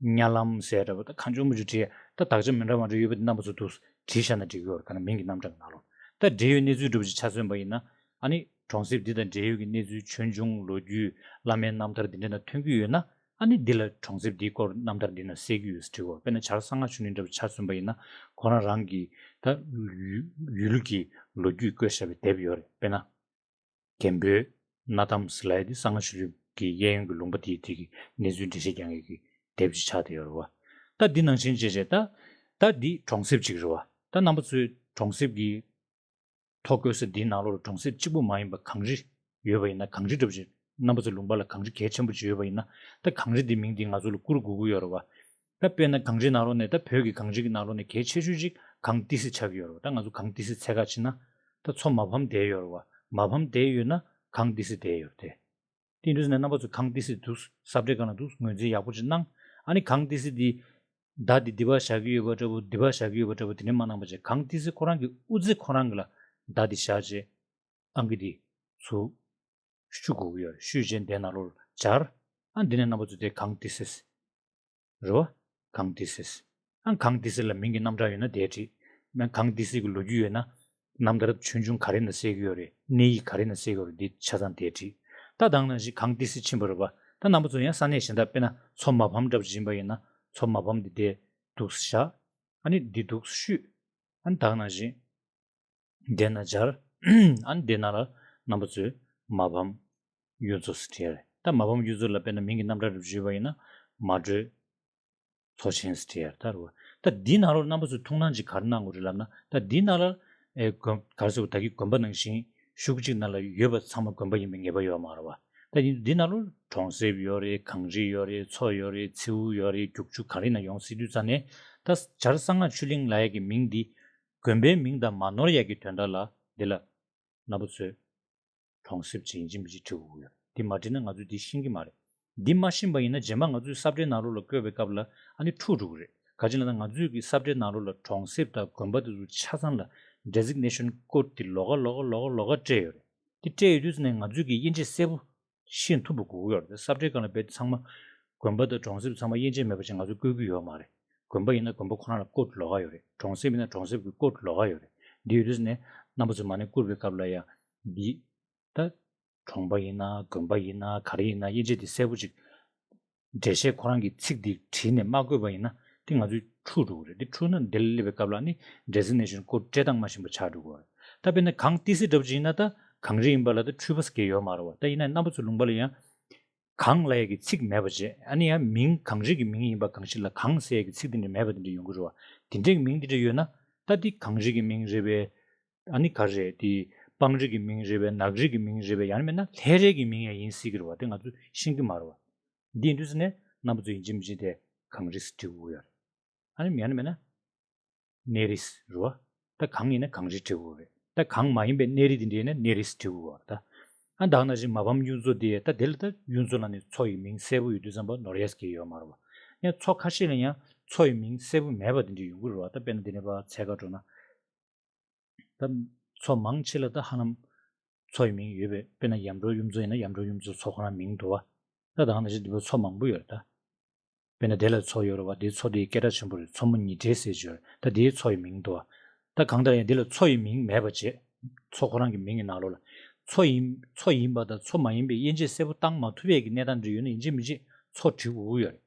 གཉའ་ལམ་ཟེར་འདྲ་བོ། ད་གང་བྱུང་མང་བྱུང་བྲིས། ད་དག་ཆ་མི་འདྲ་མ་འདྲ་ཡོད་པ་དེ་རྣམ་པ་ཚོ་འདུག་བྲིས་བཞག་ན་འགྲིག་གི་ཡོད་རེད། ག་ན་མིང་གི་རྣམ་གྲངས་ནང་ལོགས་ད་འབྲེལ་ཡོད་གནས་ཚུལ་འདྲ་བོ་ཅིག་ཆ་མཚོན་པ་ཡིན་ན། ཨ་ནི་གྲོང་གསེབ་འདི་དང་འབྲེལ་ཡོད་ཀྱི་གནས་ཚུལ་ཆོས་འབྱུང་ལོ་རྒྱུས་བླ་མའི་རྣམ་ཐར་འདི་འདྲ་ན་ཐོན་གྱི་ཡོད་ན། ཨ་ནི་འདི་ལ་གྲོང་གསེབ་འདིའི་སྐོར་རྣམ་ཐར་འདི་ན་གསལ་གྱི་ཡོད་ཟེར་བྲིས་གོ། དཔེར་ན་བྱར་གསང་སྔགས་ཆོས་གླིང་འདྲ་བོ་ཆ་མཚོན་པ་ཡིན་ན། ཁོ་རང་རང་གི་ད་ཡུལ་ཡུལ་གྱི་ལོ་རྒྱུས་བཀོད་བཞག་པའི་དེབ་ཡོད་རེད། དཔེར་ན་རྒན་པོའི་གནའ་གཏམ་ཟེར་ལབ་ཡ་དེ་གསང་སྔགས་ཆོས་གླིང་གི་གཡས་གཡོན་གྱི་ལུང་པ་དེའི་དེ་གི་གནས་ཚུལ་འགྲེལ་བཤད་རྒྱག་མཁན་གྱི་དེབ་ཅིག་ཆགས་བསྡད་ཡོད་རེད་བ། ད་འདི་ནང་བཞིན་བྱས་བྱས་ད་ད་འདི་གྲོང་གསེབ་ཅིག་རེད་བ། ད་རྣམ་པ་ཚོས་གྲོང་གསེབ་ཀྱི་ཐོ་བཀོད་ས་འདིའི་ནང་ལོགས་ལ་གྲོང་གསེབ་གཅིག་པུ་མ་ཡིན་པ་གངས་རི་ཡོད་པ་ཡིན་ན། གངས་རི་འདྲ་པོ་ཅིག་རྣམ་པ་ཚོའི་ལུང་པ་ལ་གངས་རི་གལ་ཆེན་པོ་ཅིག་ཡོད་པ་ཡིན་ན། ད་གངས་རི་འདི་མིང་འདི་ང་ཚོ་ལ་བསྐུར་དགོས་ཀྱི་ཡོད་རེད་བ། ད་དཔེར་ན་གངས་རིའི་ནང་ལོགས་ནས། ད་བོད་ཀྱི་གངས་རི་གི་ནང་ལོགས་ནས་གལ་ཆེ་ཤོས་ཅིག་གངས་ཏི་སེ་ཆགས་ཀྱི་ཡོད་རེད་བ། ད་ང་ཚོ་གངས་ཏི་སེ་འཚོལ་ག་ཕྱིན་ན་ད་མཚོ་མ་ཕམ་བསྡད་ཡོད་རེད་བ། མ་ཕམ་བསྡད་ཡོད་ན་གངས་ཏི་སེ་བསྡད་ཡོད་རེད་དེ། དེ་ཡིན་དུས་ནས་རྣམ་པ་ཚོས་གངས་ཏི་སེ་འདུག་ས་བཀྲའི་སྒང་ལ་འདུག་ངོས་འཛིན་ཡག་པོ་ཅིག་གནང་། ཨ་ནི་གངས་ཏི་སེ་འདི་མདའ་འདི་འདི་པར་བཞག་གི་ཡོད་པ་འདྲ་པོ། འདི་པར་བཞག་གི་ཡོད་པ་འདྲ་པོ་དེ་འདྲ་མ་གནང་པ་བྱས། གངས་ཏི་སེ་ཁོ་རང་གི་དབུ་རྩེ་ཁོ་རང་གི་ལ་མདའ་འདི་བཞག་བྱས། ཨང་ཀི་འདི་ཚུར་བཤུ་དགོས་ཀྱི་ཡོད་རེད། བཤུས་བྱས་འདི་ནང་ལོགས་སྦྱར། ཨ་འདི་ནས་རྣམ་པ་ཚོ་དེ་གངས་ཏི་སེ་རེད་བ། གངས་ཏི་སེ། ཨ་གངས་ཏི་སེ་ལ་མིང་གི་རྣམ་གྲངས་ཡོད་ན་དེ་བྲིས། མིང་གངས་ཏི་སེ་གི་ལོ་རྒྱུས་ཡོད་ན། རྣམ་ཐར་ཆོས་འབྱུང་ག་རེ་ན་གསལ་གྱི་ཡོད་རེད། གནས་ཡིག་ག་རེ་ན་གསལ་གྱི་ཡོད་རེད། འདི་ཆ་ཚང་དེ་བྲིས། ད་ད་ག་ནང་བཞིན་གངས་ཏི་སེ་ཕྱིན་པ་རེད་བ། ད་རྣམ་པ་ཚོ་ཡང་ས་གནས་གཞན་དག་དཔེར་ན་མཚོ་མ་ཕམ་འདྲ་པོ་ཅིག་ཡིན་པ་ཡིན་ན། མཚོ་མ་ཕམ་འདི་དེ་འདུག་སེ་བཞག་ཨ་ནི་འདི་འདུག་སེ་བཤུས། ཨ་ནི་ད་ག་ནང་བཞིན་དེ་ན་སྦྱར། ཨ་ནི་དེ་ན་ལ་རྣམ་པ་ཚོས་མ་ཕམ་གཡུ་མཚོ་ཟེར་བྲིས་ཡ་རེད། ད་མ་ཕམ་གཡུ་མཚོ་ལ་དཔེར་ན་མིང་གི་རྣམ་གྲངས་འདྲ་པོ་ཅིག་ཡོད་པ་ཡིན་ན། མ་དྲོས་མཚོ་ཆེན་ཟེར་བྲིས་ཡ་རེད། ད་རེད་བ། ད་འདི་ནང་ལོགས་རྣམ་པ་ཚོས་ཐུགས་སྣང་ཅིག་ག་རེ་གནང་དགོས་རེད་ལབ་ན། ད་འདི་ནང་ལ་ཨེ་དགོན་ག་རེ་ཟེར་བ། ད་གི་དགོན་པ་ནང་བཞིན་ཤོག་གུ་གཅིག་ནང་ལ་ཡོད་པ་ཚང་མ་དགོན་པ་ཡིན་པའི་ངེས་པ་ཡོད་མ་རེད་བ། ད་ཡིན་འདི་ནང་ལོགས་གྲོང་གསེབ་ཡོད་རེད། གངས་རི་ཡོད་རེད། མཚོ་ཡོད་རེད། མཚེའུ་ཡོད་རེད། རྒྱུག་ཆུ་ག་རེ་ན་ཡོང་སྲིད་དུས་ཙ་ནས། ད་བྱར་གསང་སྔགས་ཆོས་གླིང་ལབ་ཡ་གི་མིང་འདི་དགོན་པའི་མིང་དང་མ་ནོར་ཡ་གི་དོན་དག་ལ་འདི་ལ་རྣམ་པ་ཚོས་གྲོང་གསེབ་ཅིག་ཡིན་གཅིག་མིན་གཅིག་བྲི་དགོས་ཀྱི་ཡོད། འདི་མ་བྲིས་ན་ང་ཚོས་འདི་ཤེས་ཀྱི་མ་རེད། འདི་མ་ཤེས་པ་ཡིན་ན་རྗེས་མ་ང་ཚོའི་ས་བཀྲའི་ནང་ལོགས་ལ་བཀོད་པའི་སྐབས་ལ་ཨ་ནི་འཁྲུག་འགྲོ་གི་རེད། ག་ཅི་ལབ་ན་ང་ཚོས་ཀྱི་ས་བཀྲའི་ནང་ལོགས་ལ་གྲོང་གསེབ་དང་དགོན་པ་དེ་ཚོ་ཆ་ཚང་ལ་designation code་དེ་ལོགས་ཀ་ལོགས་ཀ་ལོགས་ཀ་ལོགས་ཀ་སྤྲད་ཡོད་རེད། དེ་སྤྲད་ཡོད་དུས་ཙ་ནས་ང་ཚོས་ཀྱི་དབྱེ་འབྱེད་གསལ་པོ་ཤེས་ཐུབ་པ་དགོས་ཀྱི་ཡོད་རེད། ས་བཀྲའི་སྒང་ལ་རྦད་དེ་ཚང་མ་དགོན་པ་དང་གྲོང་གསེབ་ཚང་མ་དབྱེ་འབྱེད་མེད་པ་ཅིག་ང་ཚོས་བཀོད་ཀྱི་ཡོད་མ་རེད། དགོན་པ་ཡིན་ན་དགོན་པ་ཁོ་རང་ལ་code་ལོགས་ཀ་ཡོད་རེད། གྲོང་གསེབ་ཡིན་ན་གྲོང་གསེབ་ཀྱི་code་ལོགས་ཀ་ཡོད་རེད། འདི་ཡོད་དུས་ནས་རྣམ་པ་ཚོས་མ་ཎི་བསྐུར་བའི་སྐབས་ལ་ཡང་འདི་ད་གྲོང་པ་ཡིན་ན་དགོན་པ་ཡིན་ན་ག་རེ་ཡིན་ན་དབྱེ་འབྱེད་འདི་གསལ་པོ་ཅིག་འགྲེལ་བཤད་ཁོ་རང་གི་ཚིག་འདི་བྲིས་ནས་མ་བཀོད་པ་ཡིན་ན་དེ་ང་ཚོས་འཁྲུལ་འགྲོ་གི་རེད། དེ་འཁྲུལ་ན་འདི་ལ་སླེབས་པའི་སྐབས་ལ་ནི་designation code་སྤྲད་སྟངས་མ་ཤེས་པ་ཆགས་འགྲོ་གི་རེད། ད་དཔེར་ན་གངས་ཏི་སེ་འདྲ་པོ་ཅིག་ཡིན་ན་ད་གངས་རི་ཡིན་པ་ལ་ད་འཁྲུལ་པ་ཟེར་མཁན་ཡོད་མ་རེད་བ། ད་ཡིན་ན་རྣམ་པ་ཚོའི་ལུང་པ་ལ་ཡང་གངས་ལབ་ཡག་གི་ཚིག་མེད་པ་བྱས། ཨ་ནི་ཡང་མིང་གངས་རི་གི་མིང་ཡིན་པ་གང་ཞིག་ལ་གངས་ཟེར་ཡག་གི་ཚིག་དེ་འདྲ་མེད་པ་དེ་འདྲ་ཡོང་གི་རེད་བ། དེ་འདྲའི་མིང་དེ་འདྲ་ཡོད་ན་ད་འདི་གངས་རི་གི་མིང་རེད་པས། ཨ་ནི་ག་རེ་རེད། དེ་སྤང་རི་གི་མིང་རེད་པས། ནགས་རི་གི་མིང་རེད་པས། ཡང་མིན་ན་ལྷ་རི་གི་མིང་ཡང་ཡིན་སྲིད་ཀྱི་རེད་བ། དེ་ང་ཚོས་ཤེས་ཀྱི་མ་རེད་བ། འདི་ཡིན་དུས་ནས་རྣམ་པ་ཚོ་ཡིན་གཅིག་མིན་གཅིག་དེ་གངས་རི་ཟེར་འབྲི་དགོས་ཀྱི་ཡོད་རེད། ཨ་ནི་ཡང་མིན་ན་གནས་རི་རེད་བ། ད་གངས་ཡིན་ན་གངས་རི་འབྲི་དགོས་རེད། ད་གངས་མ་ཡིན་པའི་གནས་རི་དེ་འདྲ་ཡིན་ན་གནས་རི་འབྲི་དགོས་རེད་ད། ཨ་ད་ག་ནང་བཞིན་མ་ཕམ་གཡུ་མཚོ་དེ་ད་དེ་ལ་ད་གཡུ་མཚོ་ལ་ནི་མཚོ་ཡི་མིང་གསལ་པོ་ཡོད་དུས་ཙམ་པ་ནོར་ཡས་ཀྱི་ཡོད་མ་རེད་བ། ཡང་མཚོ་ཁ་ཤས་ལ་ཡང་མཚོ་ཡི་མིང་གསལ་པོ་མེད་པ་དེ་འདྲ་ཡོང་གི་རེད་བ། ད་དཔེར་ན་འདི་ནས་ཕར་འཚོལ་ག་འགྲོ་ན། ད་མཚོ་མང་ཆེ་ལ་ད་ཧ་ལམ་མཚོ་ཡི་མིང་ཡོད་པས། དཔེར་ན་ཡམ་གྲོ་གཡུ་མཚོ་ཡིན་ན་ཡམ་གྲོ་གཡུ་མཚོ་མཚོ་ཁོ་རང་མིང་འདུག་བ། ད་ད་ག་ནང་བཞིན་འདི་པར་མཚོ་མང་པོ་ཡོད་རེད་ད། དཔེར་ན་དེ་ལ་མཚོ་ཡོད་རེད་བ། དེའི་མཚོ་དེ་སྐད་གྲགས་ཆེན་པོ་རེད། མཚོ་མོ་ཉི་སྒྲོན་ཟེར་གྱི་ཡོད་རེད། ད་དེའི་མཚོ་ཡི་མིང་འདུག་བ། ད་གང་ལྟར་ཡང་དེ་ལ་མཚོ་ཡི་མིང་མེད་པ་བྱས། མཚོ་ཁོ་རང་གི་མིང་གི་ནང་ལོགས་ལ་མཚོ་ཡིན་མཚོ་ཡིན་པ་དང་མཚོ་མ་ཡིན་པའི་དབྱེ་འབྱེད་གསལ་པོ་བཏང་མ་ཐུབ་པའི་གི་གནས་སྟངས་འདྲ་ཡོད་ན་ཡིན་གཅིག་མིན་གཅིག་མཚོ་འབྲི་དགོས་ཀྱི་ཡོད་རེད།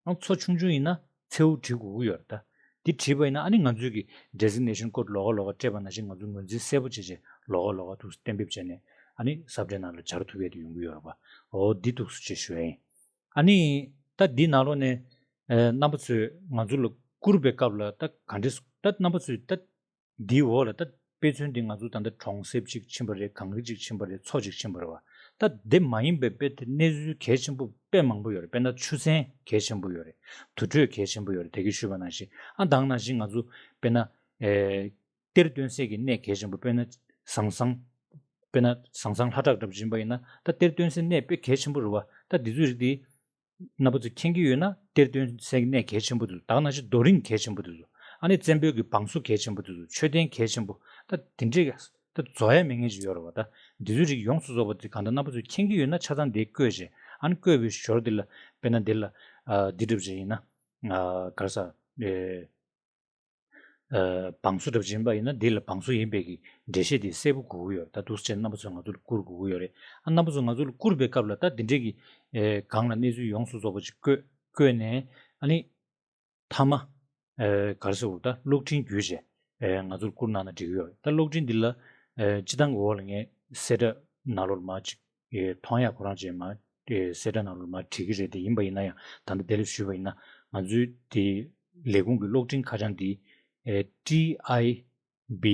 ཨང་མཚོ་ཆུང་ཆུང་ཡིན་ན་མཚེའུ་འབྲི་དགོས་ཀྱི་ཡོད་རེད་ད། འདི་བྲིས་པ་ཡིན་ན་ཨ་ནི་ང་ཚོས་ཀྱི་designation code ལོགས་ཀ་ལོགས་ཀ་སྤྲད་པ་ནང་བཞིན་ང་ཚོས་ངོས་འཛིན་གསལ་པོ་བྱས་བྱས་ལོགས་ཀ་ལོགས་ཀ་འདུག་གཏན་འབེབས་བྱས་ནས་ཨ་ནི་ས་བཀྲའི་ནང་ལ་སྦྱར་ཐུབ་ཡས་དེ་ཡོང་གི་ཡོད་རེད་པ། འོ་འདི་འདུག་སེ་ཞུ་ཡ་ཡིན། ཨ་ནི་ད་འདི་ནང་ལོགས་ནས་ཨ་རྣམ་པ་ཚོས་ང་ཚོ་ལ་བསྐུར་བའི་སྐབས་ལ་ད་ག་འདྲས་ད་རྣམ་པ་ཚོས་ད་འདིའི་འོག་ལ་ད་དཔེ་མཚོན་འདི་ང་ཚོ་ད་ལྟ་གྲོང་གསེབ་ཅིག་ཕྱིན་པ་རེད། གངས་རི་ཅིག་ཕྱིན་པ་རེད། མཚོ་ཅིག་ཕྱིན་པ་རེད་བ། ད་དེ་མ་ཡིན་པའི་དཔེ་དེ་གནས་ཚུལ་གལ་ཆེན་པོ་དཔེ་མང་པོ་ཡོད་རེད། དཔེར་ན་ཆུ་ཚན་གལ་ཆེན་པོ་ཡོད་རེད། དུར་ཁྲོད་གལ་ཆེན་པོ་ཡོད་རེད། དེ་གི་ཞུས་པ་ནང་བཞིན་ཨ་ད་ག་ནང་བཞིན་ང་ཚོ་དཔེར་ན་ཨེ་གཏེར་སྟོན་སའི་གི་གནས་གལ་ཆེན་པོ་དཔེར་ན་ཟང་ཟང་དཔེར་ན་ཟང་ཟང་ལྷ་བྲག་འདྲ་པོ་ཡིན་པ་ཡིན་ན་ད་གཏེར་སྟོན་སའི་གནས་དཔེ་གལ་ཆེན་པོ་རེད་བ། ད་འདི་ཚོའི་རིགས་དེ་རྣམ་པ་ཚོས་མཁྱེན་གྱི་ཡོད་ན་གཏེར་སྟོན་སའི་གནས་གལ་ཆེན་པོ་དེ་ཚོ། ད་ག་ནང་བཞིན་རྡོ་རིང་གལ་ཆེན་པོ་དེ་ཚོ། ཨ་ནི་བཙན་པོའི་གི་བང་སོ་གལ་ཆེན་པོ་དེ་ཚོ། མཆོད་རྟེན་གལ་ཆེན་པོ། ད་དེ་འདྲའི་ད་རྫོགས་ཡ་མེད་མཁན་ཅིག་ཡོད་རེད་བ། ད་འདི་ཚོའི་རིགས་ཡོངས་སུ་རྫོགས་པ་དེ་གང་ལྟར་རྣམ་པ་ཚོས་མཁྱེན་གྱི་ཡོད་ན་ཆ་ཚང་དེ་བཀོད་བྱས། ཨ་ནི་བཀོད་པའི་ཞོར་དེ་ལ་དཔེར་ན་འདི་ལ་ཨ་འདི་འདྲ་པོ་ཅིག་ཡིན་ན་ཨ་ག་རེ་ཟ་ཨེ། ཨ་བང་སོ་འདྲ་པོ་ཅིག་ཡིན་པ་ཡིན་ན་འདི་ལ་བང་སོ་ཡིན་པའི་གི་འགྲེལ་བཤད་དེ་གསལ་པོ་དགོས་ཀྱི་ཡོད་རེད། ད་འདུག་སེ་བྱས་རྣམ་པ་ཚོས་ང་ཚོ་ལ་བསྐུར་དགོས་ཀྱི་ཡོད་རེད། ཨ་རྣམ་པ་ཚོས་ང་ཚོ་ལ་བསྐུར་བའི་སྐབས་ལ་ད་འདི་འདྲའི་གི་ཨེ་སྒང་ལ་གནས་ཚུལ་ཡོངས་སུ་རྫོགས་པ་ཅིག་བཀོད་བཀོད་ནས་ཨ་ནི་མཐའ་མ་ཨེ་ག་རེ་ཟེར་དགོས་རེད། ད་གློག་འཕྲིན་བརྒྱུད་བྱས་ཨེ་ང་ཚོར་བསྐུར་གནང་ན་འགྲིག་གི་ཡོད་རེད། ད་གློག་འཕྲིན་འདི་ལ་ཨེ་སྤྱིར་བཏང་གི་འོག་ལ་ངས་གསལ་བསྒྲགས་ནང་ལོགས་ལ་མར་ཅིག་ཨེ་མཐོང་ཡག་ཁོ་རང་བྱས་མར་ཨེ་གསལ་བསྒྲགས་ནང་ལོགས་ལ་མར་བྲིས་ཀྱི་རེད། དེ་ཡིན་པ་ཡིན་ན་ཡང་ད་ལྟ་དེ་ལ་ཞུས་པ་ཡིན་ན་ང་ཚོའི་དེ་ལས་ཁུངས་ཀྱི་གློག་འཕྲིན་ཁ་བྱང་འདི་ཨེ་T I B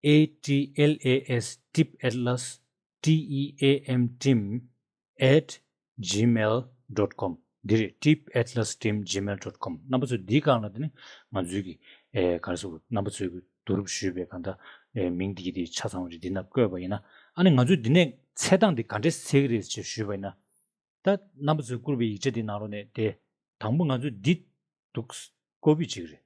A T L A S tip atlas T E A M team at gmail dot com འདི་རེད། tip atlas team gmail dot com རྣམ་པ་ཚོས་འདིའི་སྒང་ལ་དེ་ནི་ང་ཚོའི་གི་ཨེ་ག་རེ་ཟེར་དགོས་རེད། རྣམ་པ་ཚོས་གི་བསྡུ་རུབ་ཞུས་པའི་གང་ལྟར་ཨེ་མིང་འདི་གི་དེ་ཆ་ཚང་བ་ཅིག་འདི་ན་བཀོད་པ་ཡིན་ན་ཨ་ནི་ང་ཚོས་འདི་ནས་འཚོལ་སྟངས་འདི་ག་འདྲས་འཚོལ་གི་རེད་ཅེས་ཞུས་པ་ཡིན་ན། ད་རྣམ་པ་ཚོས་བསྐུར་བའི་ཡིག་ཆ་འདི་ནང་ལོགས་ནས་དེ་དང་པོ་ང་ཚོས་འདི་འདུག་ཀོ་པི་བྱེད་ཀྱི་རེད།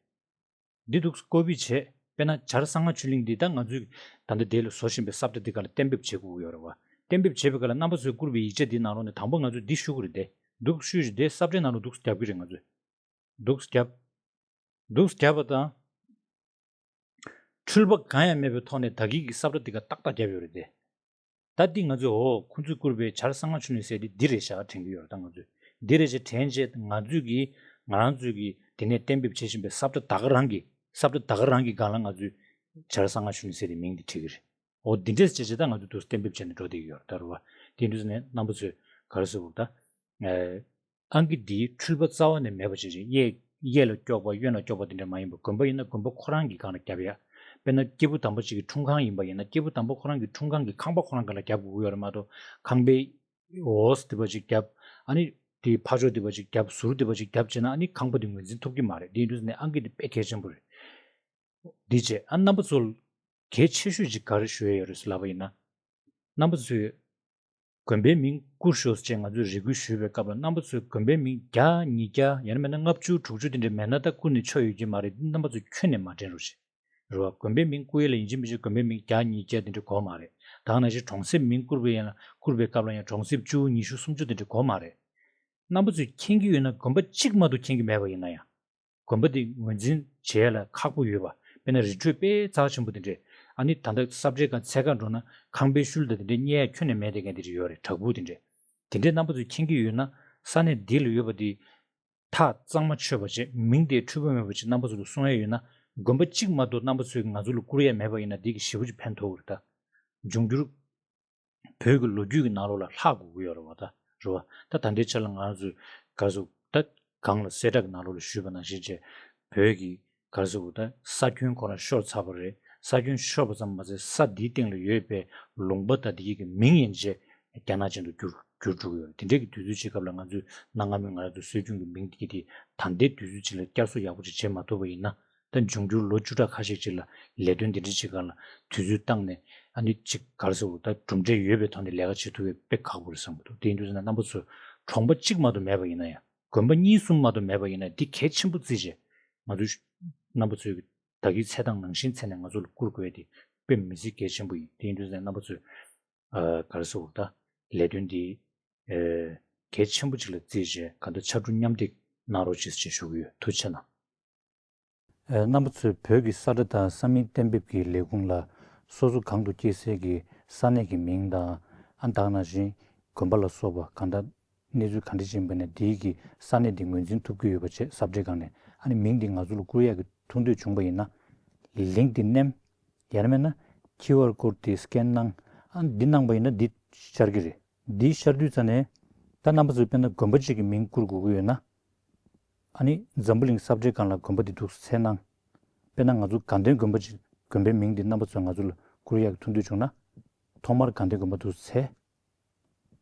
འདི་འདུག་ཀོ་པི་བྱས། དཔེར་ན་བྱ་ར་གསང་སྔགས་ཆོས་གླིང་འདི་ད་ང་ཚོས་ད་ལྟ་དེ་ལ་བཟོ་བཞིན་པའི་ས་བཀྲ་འདི་ག་ལ་གཏན་འབེབས་བྱེད་དགོས་ཀྱི་ཡོད་རེད་བ། གཏན་འབེབས་བྱེད་པའི་སྐབས་ལ་རྣམ་པ་ཚོས་བསྐུར་བའི་ཡིག་ཆ་འདི་ནང་ལོགས་ནས་དང་པོ་ང་ཚོས་འདི་ཞུ་གི་རེད་དེ། འདུག་ཞུས་ཤིག་དེ་ས་བཀྲའི་ནང་ལོགས་འདུག་རྒྱབ་ཀྱི་རེད་ང་ཚོས། འདུག་རྒྱབ། འདུག་རྒྱབ་པ་དང་། འཁྲུལ་པ་གང་ཡང་མེད་པའི་ཐོག་ནས་ད་གིན་གྱི་ས་བཀྲ་འདི་ག་ཏག་ཏག་རྒྱབ་ཡོད་རེད་དེ། ད་འདི་ང་ཚོས་འོ་ཁོང་ཚོས་བསྐུར་བའི་བྱ་ར་གསང་སྔགས་ཆོས་གླིང་ཟེར་དེ་འདི་རེད་ཤག་དྲན་གྱི་ཡོད་རེད་ད་ང་ཚོས། འདི་རེད་ཅེས་དྲན་རྗེས་ང་ཚོས་ཀྱིས་ང་རང་ཚོས་ཀྱིས་དེ་ནས་གཏན་འབེབས་བྱེད་བཞིན་པའི་ས་བཀྲ་ད་ག་རང་གི་ས་བཀྲ་ད་ག་རང་གི་སྒང་ལ་ང་ཚོས་བྱ་ར་གསང་སྔགས་ཆོས་གླིང་ཟེར་དེ་མིང་འདི་བྲིས་ཀྱི་རེད། འོ་འདི་འདྲས་བྱས་བྱས་ད་ང་ཚོས་དུ་གཏན་འབེབས་བྱས་ནས་འགྲོ་བསྡད་ཀྱི་ཡོད་རེད་ད་རུ་བ། དེ་འདྲ་ནས་རྣམ་པ་ཚོས་ག་རེ་ཟེར་དགོས་ད། ཨང་ཀི་འདིའི་འཁྲུལ་པ་རྩ་བ་ནས་མེད་པ་ཅིག་རེད། གཡས་གཡས་ལ་སྐྱོག་པ་གཡོན་ལ་སྐྱོག་པ་དེ་འདྲ་མ་ཡིན་པ། དགོན་པ་ཡིན་ན་དགོན་པ་ཁོ་རང་གི་སྒང་ལ་རྒྱབ་ཡ། དཔེར་ན་སྐྱེས་བུ་དམ་པ་ཅིག་གི་འཁྲུངས་ཁང་ཡིན་པ་ཡིན་ན་སྐྱེས་བུ་དམ་པ་ཁོ་རང་གི་འཁྲུངས་ཁང་གི་ཁང་པ་ཁོ་རང་སྒང་ལ་རྒྱབ་དགོས་ཀྱི་ཡོད་རེད་མ་གཏོགས་ཁང་པའི་འོག་དེ་པ་ཅིག་རྒྱབ། ཨ་ནི་དེའི་ཕ་ཕྱོགས་དེ་པ་ཅིག་རྒྱབ། ཟུར་དེ་པ་ཅིག་རྒྱབ་བྱས་ན་ཨ་ནི་ཁང་པ་དེ་ངོས་འཛིན་ཐུབ་ཀྱི་མ་རེད། དེ་ཡིན་དུས་ནས་ཨང་ཀི་དེ་དཔེ་གལ་ཆེན་པོ་རེད། འདི་བྱས་ཨ་རྣམ་པ་ཚོ་གལ་ཆེ་ཤོས་ཅིག་ག་རེ་ཞུ་ཡ་ཡོད་རེད་ཟེར་ལབ་པ་ཡིན་ན། རྣམ་པ་ཚོས་དགོན་པའི་མིང་བསྐུར་ཤོག་ཅེས་ང་ཚོས་རེ་སྐུལ་ཞུས་པའི་སྐབས་ལ་རྣམ་པ་ཚོས་དགོན་པའི་མིང་བརྒྱ་ཉིས་བརྒྱ་ཡང་ན་མེད་ན་ལྔ་བཅུ་དྲུག་ཅུ་དེ་འདྲ་མེད་ན་ད་བསྐུར་ནས་ཆོ་ཡོད་ཀྱི་མ་རེད། འདི་རྣམ་པ་ཚོས་ཁྱོན་ནས་མ་དྲན་རོགས་བྱེད། རེད་བ། དགོན་པའི་མིང་བསྐུར་ཡས་ལ་ཡིན་གཅིག་མིན་གཅིག་དགོན་པའི་མིང་བརྒྱ་ཉིས་བརྒྱ་དེ་འདྲ་དགོས་མ་རེད། ད་ག་ནང་བཞིན་གྲོང་གསེབ་མིང་བསྐུར་བའི་ཡན་ལ་བསྐུར་བའི་སྐབས་ལ་ཡང་གྲོང་གསེབ་བཅུ་ཉི་ཤུ་སུམ་ཅུ་དེ་འདྲ་དགོས་མ་རེད། རྣམ་པ་ཚོས་མཁྱེན་གྱི་ཡོད་ན་དགོན་པ་གཅིག་མ་གཏོགས་མཁྱེན་གྱི་མེད་པ་ཡིན་ན་ཡང་། དགོན་པ་དེ་ངོས་འཛིན་བྱེད་ཡ་ལ་ཁག་པོ་ཡོད་པ། དཔེར་ན་རི་ཁྲོད་དཔེ་རྩ་ཆེན་པོ་དེ་འདྲས། ཨ་ནི་ད་ལྟ་ས་བཀྲའི་སྒང་ཚལ་སྒང་འགྲོ་ན་ཁང་པའི་ཤུལ་དང་དེ་འདྲས་རྙེད་ཡ་ཁྱོན་ནས་མེད་བསྡད་མཁན་དེ་འདྲས་ཡོད་རེད། བྲག་ཕུག་དེ་འདྲས། དེ་འདྲས་རྣམ་པ་ཚོས་མཁྱེན་གྱི་ཡོད་ན། ས་གནས་འདི་ལ་ཡོད་པ་དེ་ཐག་གཙང་མ་ཆོད་པ་བྱས། མིང་དེ་འཁྲུལ་པ་མེད་པ་བྱས་རྣམ་པ་ཚོ་ལ་གསུང་ཡ་ཡོད་ན། དགོན་པ་གཅིག་མ་གཏོགས་རྣམ་པ་ཚོས་ང་ཚོ་ལ་བསྐུར་ཡ་མེད་པ་ཡིན་ན། འདི་གི་ཞེ་པོ་ཅིག་ཕན་ཐོགས་ཀྱི་རེད་ད། འབྱུང་འགྱུར་བོད་ཀྱི་ལོ་རྒྱུས་ཀྱི་ནང་ལོགས་ལ་ལྷག་དགོས་ཀྱི་ཡོད་རེད་བ་ད། རེད་བ། ད་ད་ལྟའི་ཆ་ལ་ང་ཚོས་ག་རེ་ཟེར་དགོས། ད་གོང་ལ་གསལ་བསྒྲགས་ཀྱི་ནང་ལོགས་ལ་ཞུས་པ་ནང་བཞིན་བྱས། བོད་ཀྱི་ག་རེ་ཟེར་དགོས། ད་ས་ཁྱོན་ཁོ་རང་ཤོར་ཚར་བ་རེད། ས་ཁྱོན་ཤོར་བ་ཙམ་མ་ཟད། ས་འདིའི་སྟེང་ལ་ཡོད་པའི་ལུང་པ་དང་དེ་གའི་གི་མིང་ཡན་ཆད་རྒྱ་ནག་ཅན་དུ་བསྒྱུར་བསྒྱུར་འགྲོ་གི་ཡོད་རེད། དེ་འདྲའི་གི་དུས་ཚོད་ཅིག་སྐབས་ལ་ང་ཚོས་གནའ་སྔ་མོའི་ང་རང་ཚོའི་སྲོལ་རྒྱུན་གྱི་མིང་དེ་གི་དེ་ད་ལྟའི་དུས་ཚོད་ཅིག་ལ་བསྐྱར་གསོ་ཡག་པོ་ཅིག་བྱེད་མ་ཐུབ་པ་ཡིན་ན། ད་འབྱུང་འགྱུར་ལོ་བཅུ་ཕྲག་ཁ་ཤས་ཅིག་ལ་ལས་དོན་འདི་འདྲ་ཅིག་སྒང་ལ་དུས་ཚོད་བཏང་ནས། ཨ་ནི་ཅིག་ག་རེ་ཟེར་དགོས། ད་གྲུབ་འབྲས་ཡོད་པའི་ཐོག་ནས་ལས་ཀ་བྱེད་ཐུབ་ཡས་དཔེ་ཁག་པོ་རེད་བསམ་གྱི་འདུག་དེ་ཡིན་དུས་ཙམ་ན་རྣམ་པ་ཚོས་གྲོང་པ་གཅིག་མ་གཏོགས་མེད་པ་ཡིན་ན་ཡང་། དགོན་པ་གཉིས་གསུམ་མ་གཏོགས་མེད་པ་ཡིན་ན། འདི་གལ་ཆེན་པོ་བརྩིས་བྱས། ང་ཚོས་རྣམ་པ་ཚོས་ད་གིན་འཚོལ་སྟངས་ནང་བཞིན་འཚོལ་ནས་ང་ཚོ་ལ་བསྐུར་དགོས་ཡས་དེ་དཔེ་མི་སྲིད་གལ་ཆེན་པོ་ཡིན། དེ་ཡིན་དུས་ཙམ་ན་རྣམ་པ་ཚོས་ཨ་ག་རེ་ཟེར་དགོས། ད་ལས་དོན་འདི་ཨ་གལ་ཆེན་པོ་ཅིག་ལ་བརྩིས་བྱས། གང་ལྟར་ཕྱར་གྲུ་མཉམ་འདེགས་གནང་རོགས་ཅེས་ཞེས་ཞུ་གི་ཡོད། ཐུགས་རྗེ་གནང་། ཨ་རྣམ་པ་ཚོས་བོད་ཀྱི་ས་ཁྲ་དང་ས་མིང་གཏན་འབེབས་ཀྱི་ལས་ཁུངས་ལ་སོ་སོ་གང་དུ་སྐྱེས་སའི་གི་ས་གནས་ཀྱི་མིང་དང་། ཨ་ད་ག་ནང་བཞིན་དགོན་པ་ལ་སོགས་པ་གང་ལྟར་གནས་ཚུལ་ག་འདྲ་ཅིག་ཡིན་པ་ནས་དེའི་གི་ས་གནས་དེ་ངོས་འཛིན་ཐུབ་ཀྱི་ཡོད་པ་བྱས། ས་བཀྲའི་སྒང་ནས་ཨ་ནི་མིང་འདི་ང་ཚོ་ལ་བསྐུར་ཡག་གི་ཐུགས་འདོད་བྱུང་བ་ཡིན་ན། ལིང་ཀི་འདི་མནན། ཡང་ན་མེད་ན་ཀིའུ་ཨར་ཀོཌ་དེ་སི་ཀེན་གནང་། ཨ་འདི་གནང་པ་ཡིན་ན་འདི་ཤར་གྱི་རེད། འདི་ཤར་དུས་ཙམ་ནས་ད་རྣམ་པ་ཚོས་དཔེར་ན་དགོན་པ་གཅིག་གི་མིང་བསྐུར་དགོས་ཀྱི་ཡོད་ན། ཨ་ནི་འཛམ་བུ་གླིང་ས་བཀྲའི་སྒང་ལ་དགོན་པ་འདི་འདུག་སེ་འཚོལ་གནང་། དཔེར་ན་ང་ཚོ་དགའ་ལྡན་དགོན་པ་གཅིག། དགོན་པའི་མིང་འདི་རྣམ་པ་ཚོས་ང་ཚོ་ལ་བསྐུར་ཡག་གི་ཐུགས་འདོད་བྱུང་ན། ཐོག་མར་དགའ་ལྡན་དགོན་པ་འདུག་སེ་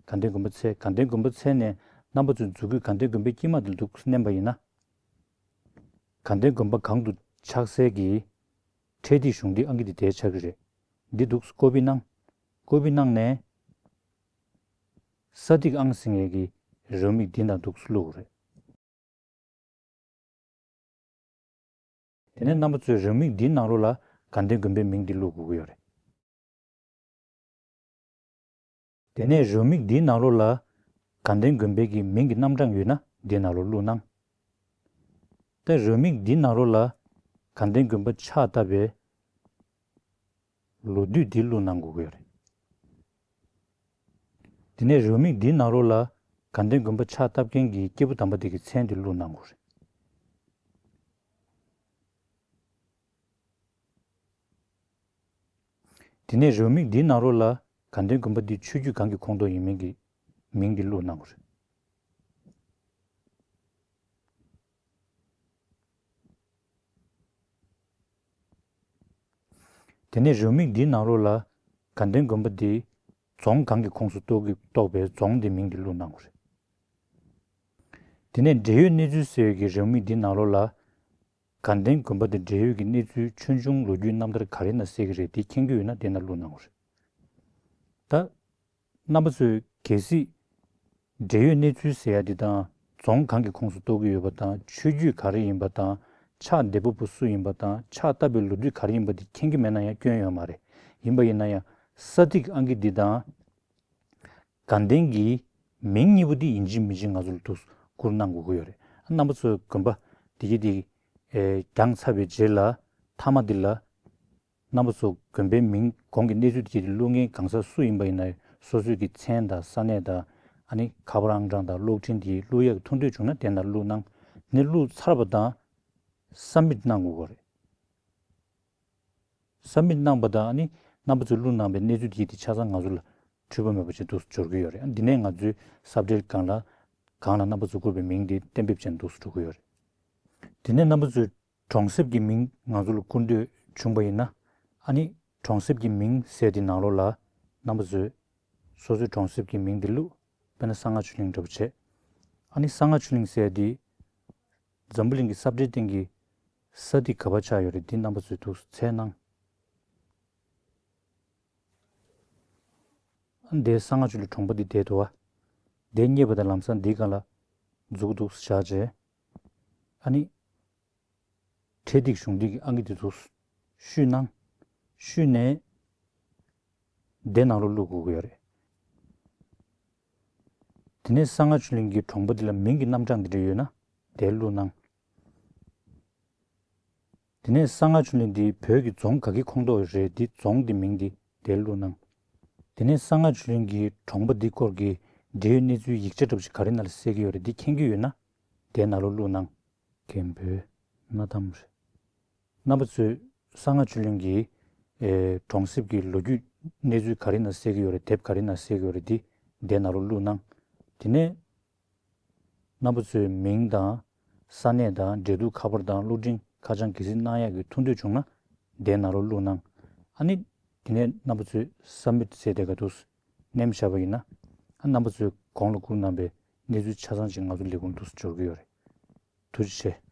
འཚོལ། དགའ་ལྡན་དགོན་པ་འཚོལ། དགའ་ལྡན་དགོན་པ་འཚོལ་ནས་རྣམ་པ་ཚོའི་མཛུབ་གུས་དགའ་ལྡན་དགོན་པའི་དཀྱིལ་མ་དེ་ལ་འདུག་སེ་མནན་པ་ཡིན་ན། དགའ་ལྡན་དགོན་པ་སྒང་དུ་ཆགས་སའི་གི་འཕྲེད་ཐིག་གཞུང་འདི་ཨང་ཀི་འདི་དེར་ཆགས་ཀྱི་རེད། འདི་འདུག་སེ་ཀོ་པི་གནང་། ཀོ་པི་གནང་ནས་ས་ཐིག་ཨང་ཟེར་མཁན་གྱི་རེའུ་མིག་འདི་ནང་འདུག་སེ་བླུག་དགོས་རེད། དེ་ནས་རྣམ་པ་ཚོས་རེའུ་མིག་འདིའི་ནང་ལོགས་ལ་དགའ་ལྡན་དགོན་པའི་མིང་འདི་བླུག་དགོས་ཀྱི་ཡོད་རེད། དེ་ནས་རེའུ་མིག་འདིའི་ནང་ལོགས་ལ་དགའ་ལྡན་དགོན་པའི་གི་མིང་གི་རྣམ་གྲངས་ཡོད་ན་འདིའི་ནང་ལོགས་བླུག་གནང་། ད་རེའུ་མིག་འདིའི་ནང་ལོགས་ལ་དགའ་ལྡན་དགོན་པ་ཕྱག་བཏབ་པའི་ལོ་དུས་འདི་བླུག་གནང་དགོས་ཀྱི་ཡོད་རེད། དེ་ནས་རེའུ་མིག་འདིའི་ནང་ལོགས་ལ་དགའ་ལྡན་དགོན་པ་ཕྱག་བཏབ་མཁན་གྱི་སྐྱེས་བུ་དམ་པ་དེ་གི་མཚན་དེ་བླུག་གནང་དགོས་རེད། དེ་ནས་རེའུ་མིག་འདིའི་ནང་ལོགས་ལ་དགའ་ལྡན་དགོན་པ་འདི་ཆོས་བརྒྱུད་གང་གི་ཁོངས་གཏོགས་ཡིན་མིན་གྱི་མིང་འདི་བླུག་གནང་དགོས་རེད། དེ་ནས་རེའུ་མིག་འདིའི་ནང་ལོགས་ལ་དགའ་ལྡན་དགོན་པ་འདི་རྫོང་གང་གི་ཁོངས་སུ་གཏོགས་ཀྱི་གཏོགས་པའི་རྫོང་འདི་མིང་འདི་བླུག་གནང་དགོས་རེད། དེ་ནས་འབྲེལ་ཡོད་གནས་ཚུལ་ཟེར་བའི་གི་རེའུ་མིག་འདིའི་ནང་ལོགས་ལ་དགའ་ལྡན་དགོན་པ་དང་འབྲེལ་ཡོད་ཀྱི་གནས་ཚུལ་ཆོས་འབྱུང་ལོ་རྒྱུས་རྣམ་ཐར་ག་རེ་ན་གསལ་གྱི་རེད། དེ་མཁྱེན་གྱི་ཡོད་ན་དེ་ན་བླུག་གནང་དགོས་རེད། ད་རྣམ་པ་ཚོས་གལ་སྲིད་འབྲེལ་ཡོད་གནས་ཚུལ་ཟེར་ཡ་འདི་དང་རྫོང་གང་གི་ཁོངས་སུ་གཏོགས་ཀྱི་ཡོད་པ་དང་ཆོས་བརྒྱུད་ག་རེ་ཡིན་པ་དང་ཕྱག་འདེབས་པ་པོ་སུ་ཡིན་པ་དང་ཕྱག་བཏབ་པའི་ལོ་དུས་ག་རེ་ཡིན་པ་འདི་མཁྱེན་གྱི་མེད་ན་ཡང་སྐྱོན་ཡོད་མ་རེད། ཡིན་པ་ཡིན་ན་ཡང་ས་ཐིག་ཨང་ཀི་འདི་དང་དགའ་ལྡན་གྱི་མིང་གཉིས་པོ་འདི་ཡིན་གཅིག་མིན་གཅིག་ང་ཚོ་ལ་འདུག་སེ་བསྐུར་གནང་དགོས་ཀྱི་ཡོད་རེད། རྣམ་པ་ཚོས་དགོན་པ་འདི་གི་འདི་ཨེ་བརྒྱངས་ཚར་བའི་རྗེས་ལ་མཐའ་མ་འདི་ལ་རྣམ་པ་ཚོ་དགོན་པའི་མིང་གོང་གི་གནས་ཚུལ་དེ་གྱད་དེ་བླུག་མཁན་གང་ཟག་སུ་ཡིན་པ་ཡིན་ན་སོ་སོའི་གི་མཚན་དང་ས་གནས་དང་ཨ་ནི་ཁ་པར་ཨང་གྲངས་དང་གློག་འཕྲིན་དེ་བླུག་ཡག་གི་ཐུགས་འདོད་བྱུང་ན་དེ་ན་བླུག་གནང་། ནི་བླུག་ཚར་བ་དང་སབ་མིཊ་གནང་དགོས་ཀྱི་རེད། སབ་མིཊ་གནང་བ་དང་ཨ་ནི་རྣམ་པ་ཚོས་བླུག་གནང་བའི་གནས་ཚུལ་དེ་གྱད་དེ་ཆ་ཚང་ང་ཚོ་ལ་འཁྲུལ་པ་མེད་པ་ཅིག་འདུག་སེ་འབྱོར་གྱི་ཡོད་རེད། འདི་ནས་ང་ཚོའི་ས་བཀྲའི་སྒང་ལ་སྒང་ལ་རྣམ་པ་ཚོས་བསྐུར་བའི་མིང་དེ་གཏན་འབེབས་བྱས་ནས་འདུག་སེ་འགྲོ་གི་ཡོད་རེད། དེ་ནས་རྣམ་པ་ཚོས་གྲོང་གསེབ་ཀྱི་མིང་ང་ཚོ་ལ་བསྐུར་འདོད་བྱུང་བ་ཡིན་ན། ཨ་ནི་གྲོང་གསེབ་ཀྱི་མིང་ཟེར་དེ་ནང་ལོགས་ལ་རྣམ་པ་ཚོས་སོ་སོའི་གྲོང་གསེབ་ཀྱི་མིང་དེ་བླུགས། དཔེར་ན་གསང་སྔགས་ཆོས་གླིང་འདྲ་པོ་བྱས། ཨ་ནི་གསང་སྔགས་ཆོས་གླིང་ཟེར་དེ་འཛམ་བུ་གླིང་གི་ས་བཀྲའི་སྟེང་གི་ས་དེ་ག་པར་ཆགས་ཡོད་རེད། འདི་རྣམ་པ་ཚོས་འདུག་སེ་འཚོལ་གནང་། ཨ་ནི་དེ་གསང་སྔགས་ཆོས་གླིང་གྲོང་པ་འདི་བསྡད་འདུག་བ། དེ་རྙེད་པ་དང་ལམ་སང་འདིའི་སྒང་ལ་མཛུབ་གུ་འདུག་སེ་བཞག་བྱས། ཨ་ནི་འཕྲེད་ཐིག་གཞུང་འདི་གི་ཨང་ཀི་དེ་ཚོ་བཤུས་གནང་། བཤུས་ནས་དེ་ནང་ལོགས་བླུག་དགོས་ཀྱི་ཡོད་རེད། དེ་ནས་གསང་སྔགས་ཆོས་གླིང་གི་གྲོང་པ་འདི་ལ་མིང་གི་རྣམ་གྲངས་འདི་འདྲ་ཡོད་ན་དེ་བླུག་གནང་། དེ་ནས་གསང་སྔགས་ཆོས་གླིང་འདི་བོད་ཀྱི་རྫོང་ག་གི་ཁོངས་གཏོགས་རེད། འདི་རྫོང་འདི་མིང་འདི་དེར་བླུགས་གནང་། དེ་ནས་གསང་སྔགས་ཆོས་གླིང་གི་གྲོང་པ་འདི་སྐོར་གྱི་འབྲེལ་ཡོད་གནས་ཚུལ་ཡིག་ཆ་འདྲ་པོ་ཞིག་ག་རེ་ནང་ལ་གསལ་གྱི་ཡོད་རེད། འདི་མཁྱེན་གྱི་ཡོད་ན་དེ་ནང་ལོགས་བླུགས་གནང་། མཁན་པོའི་གནའ་གཏམ་རེད། རྣམ་པ་ཚོས་གསང་སྔགས་ཆོས་གླིང་གི་ཨེ་གྲོང་གསེབ་ཀྱི་ལོ་རྒྱུས་གནས་ཚུལ་ག་རེ་ནང་གསལ་གྱི་ཡོད་རེད། དེབ་ག་རེ་ནང་གསལ་གྱི་ཡོད་རེད། འདི་དེ་ནང་ལོགས་བླུགས་གནང་། དེ་ནས་རྣམ་པ་ཚོའི་མིང་དང་ས་གནས་དང་འབྲེལ་གཏུག་ཁ་པར་དང་གློག་འཕྲིན་ཁ་བྱང་གལ་སྲིད་གནང་ཡག་གི་ཐུགས་འདོད་བྱུང་ན་དེ་ནང་ལོགས་བླུགས་གནང་། ཨ་ནི་དེ་ནས་རྣམ་པ་ཚོས་སབ་མིཊ་ཟེར་དེ་ག་འདུག་མནན་བཞག་པ་ཡིན་ན། ཨ་རྣམ་པ་ཚོས་གོང་ལ་བསྐུར་གནང་པའི་གནས་ཚུལ་ཆ་ཚང་ཅིག་ང་ཚོ་ལས་ཁུངས་འདུག་སེ་འབྱོར་གྱི་ཡོད་རེད། ཐུགས་རྗེ་ཆེ།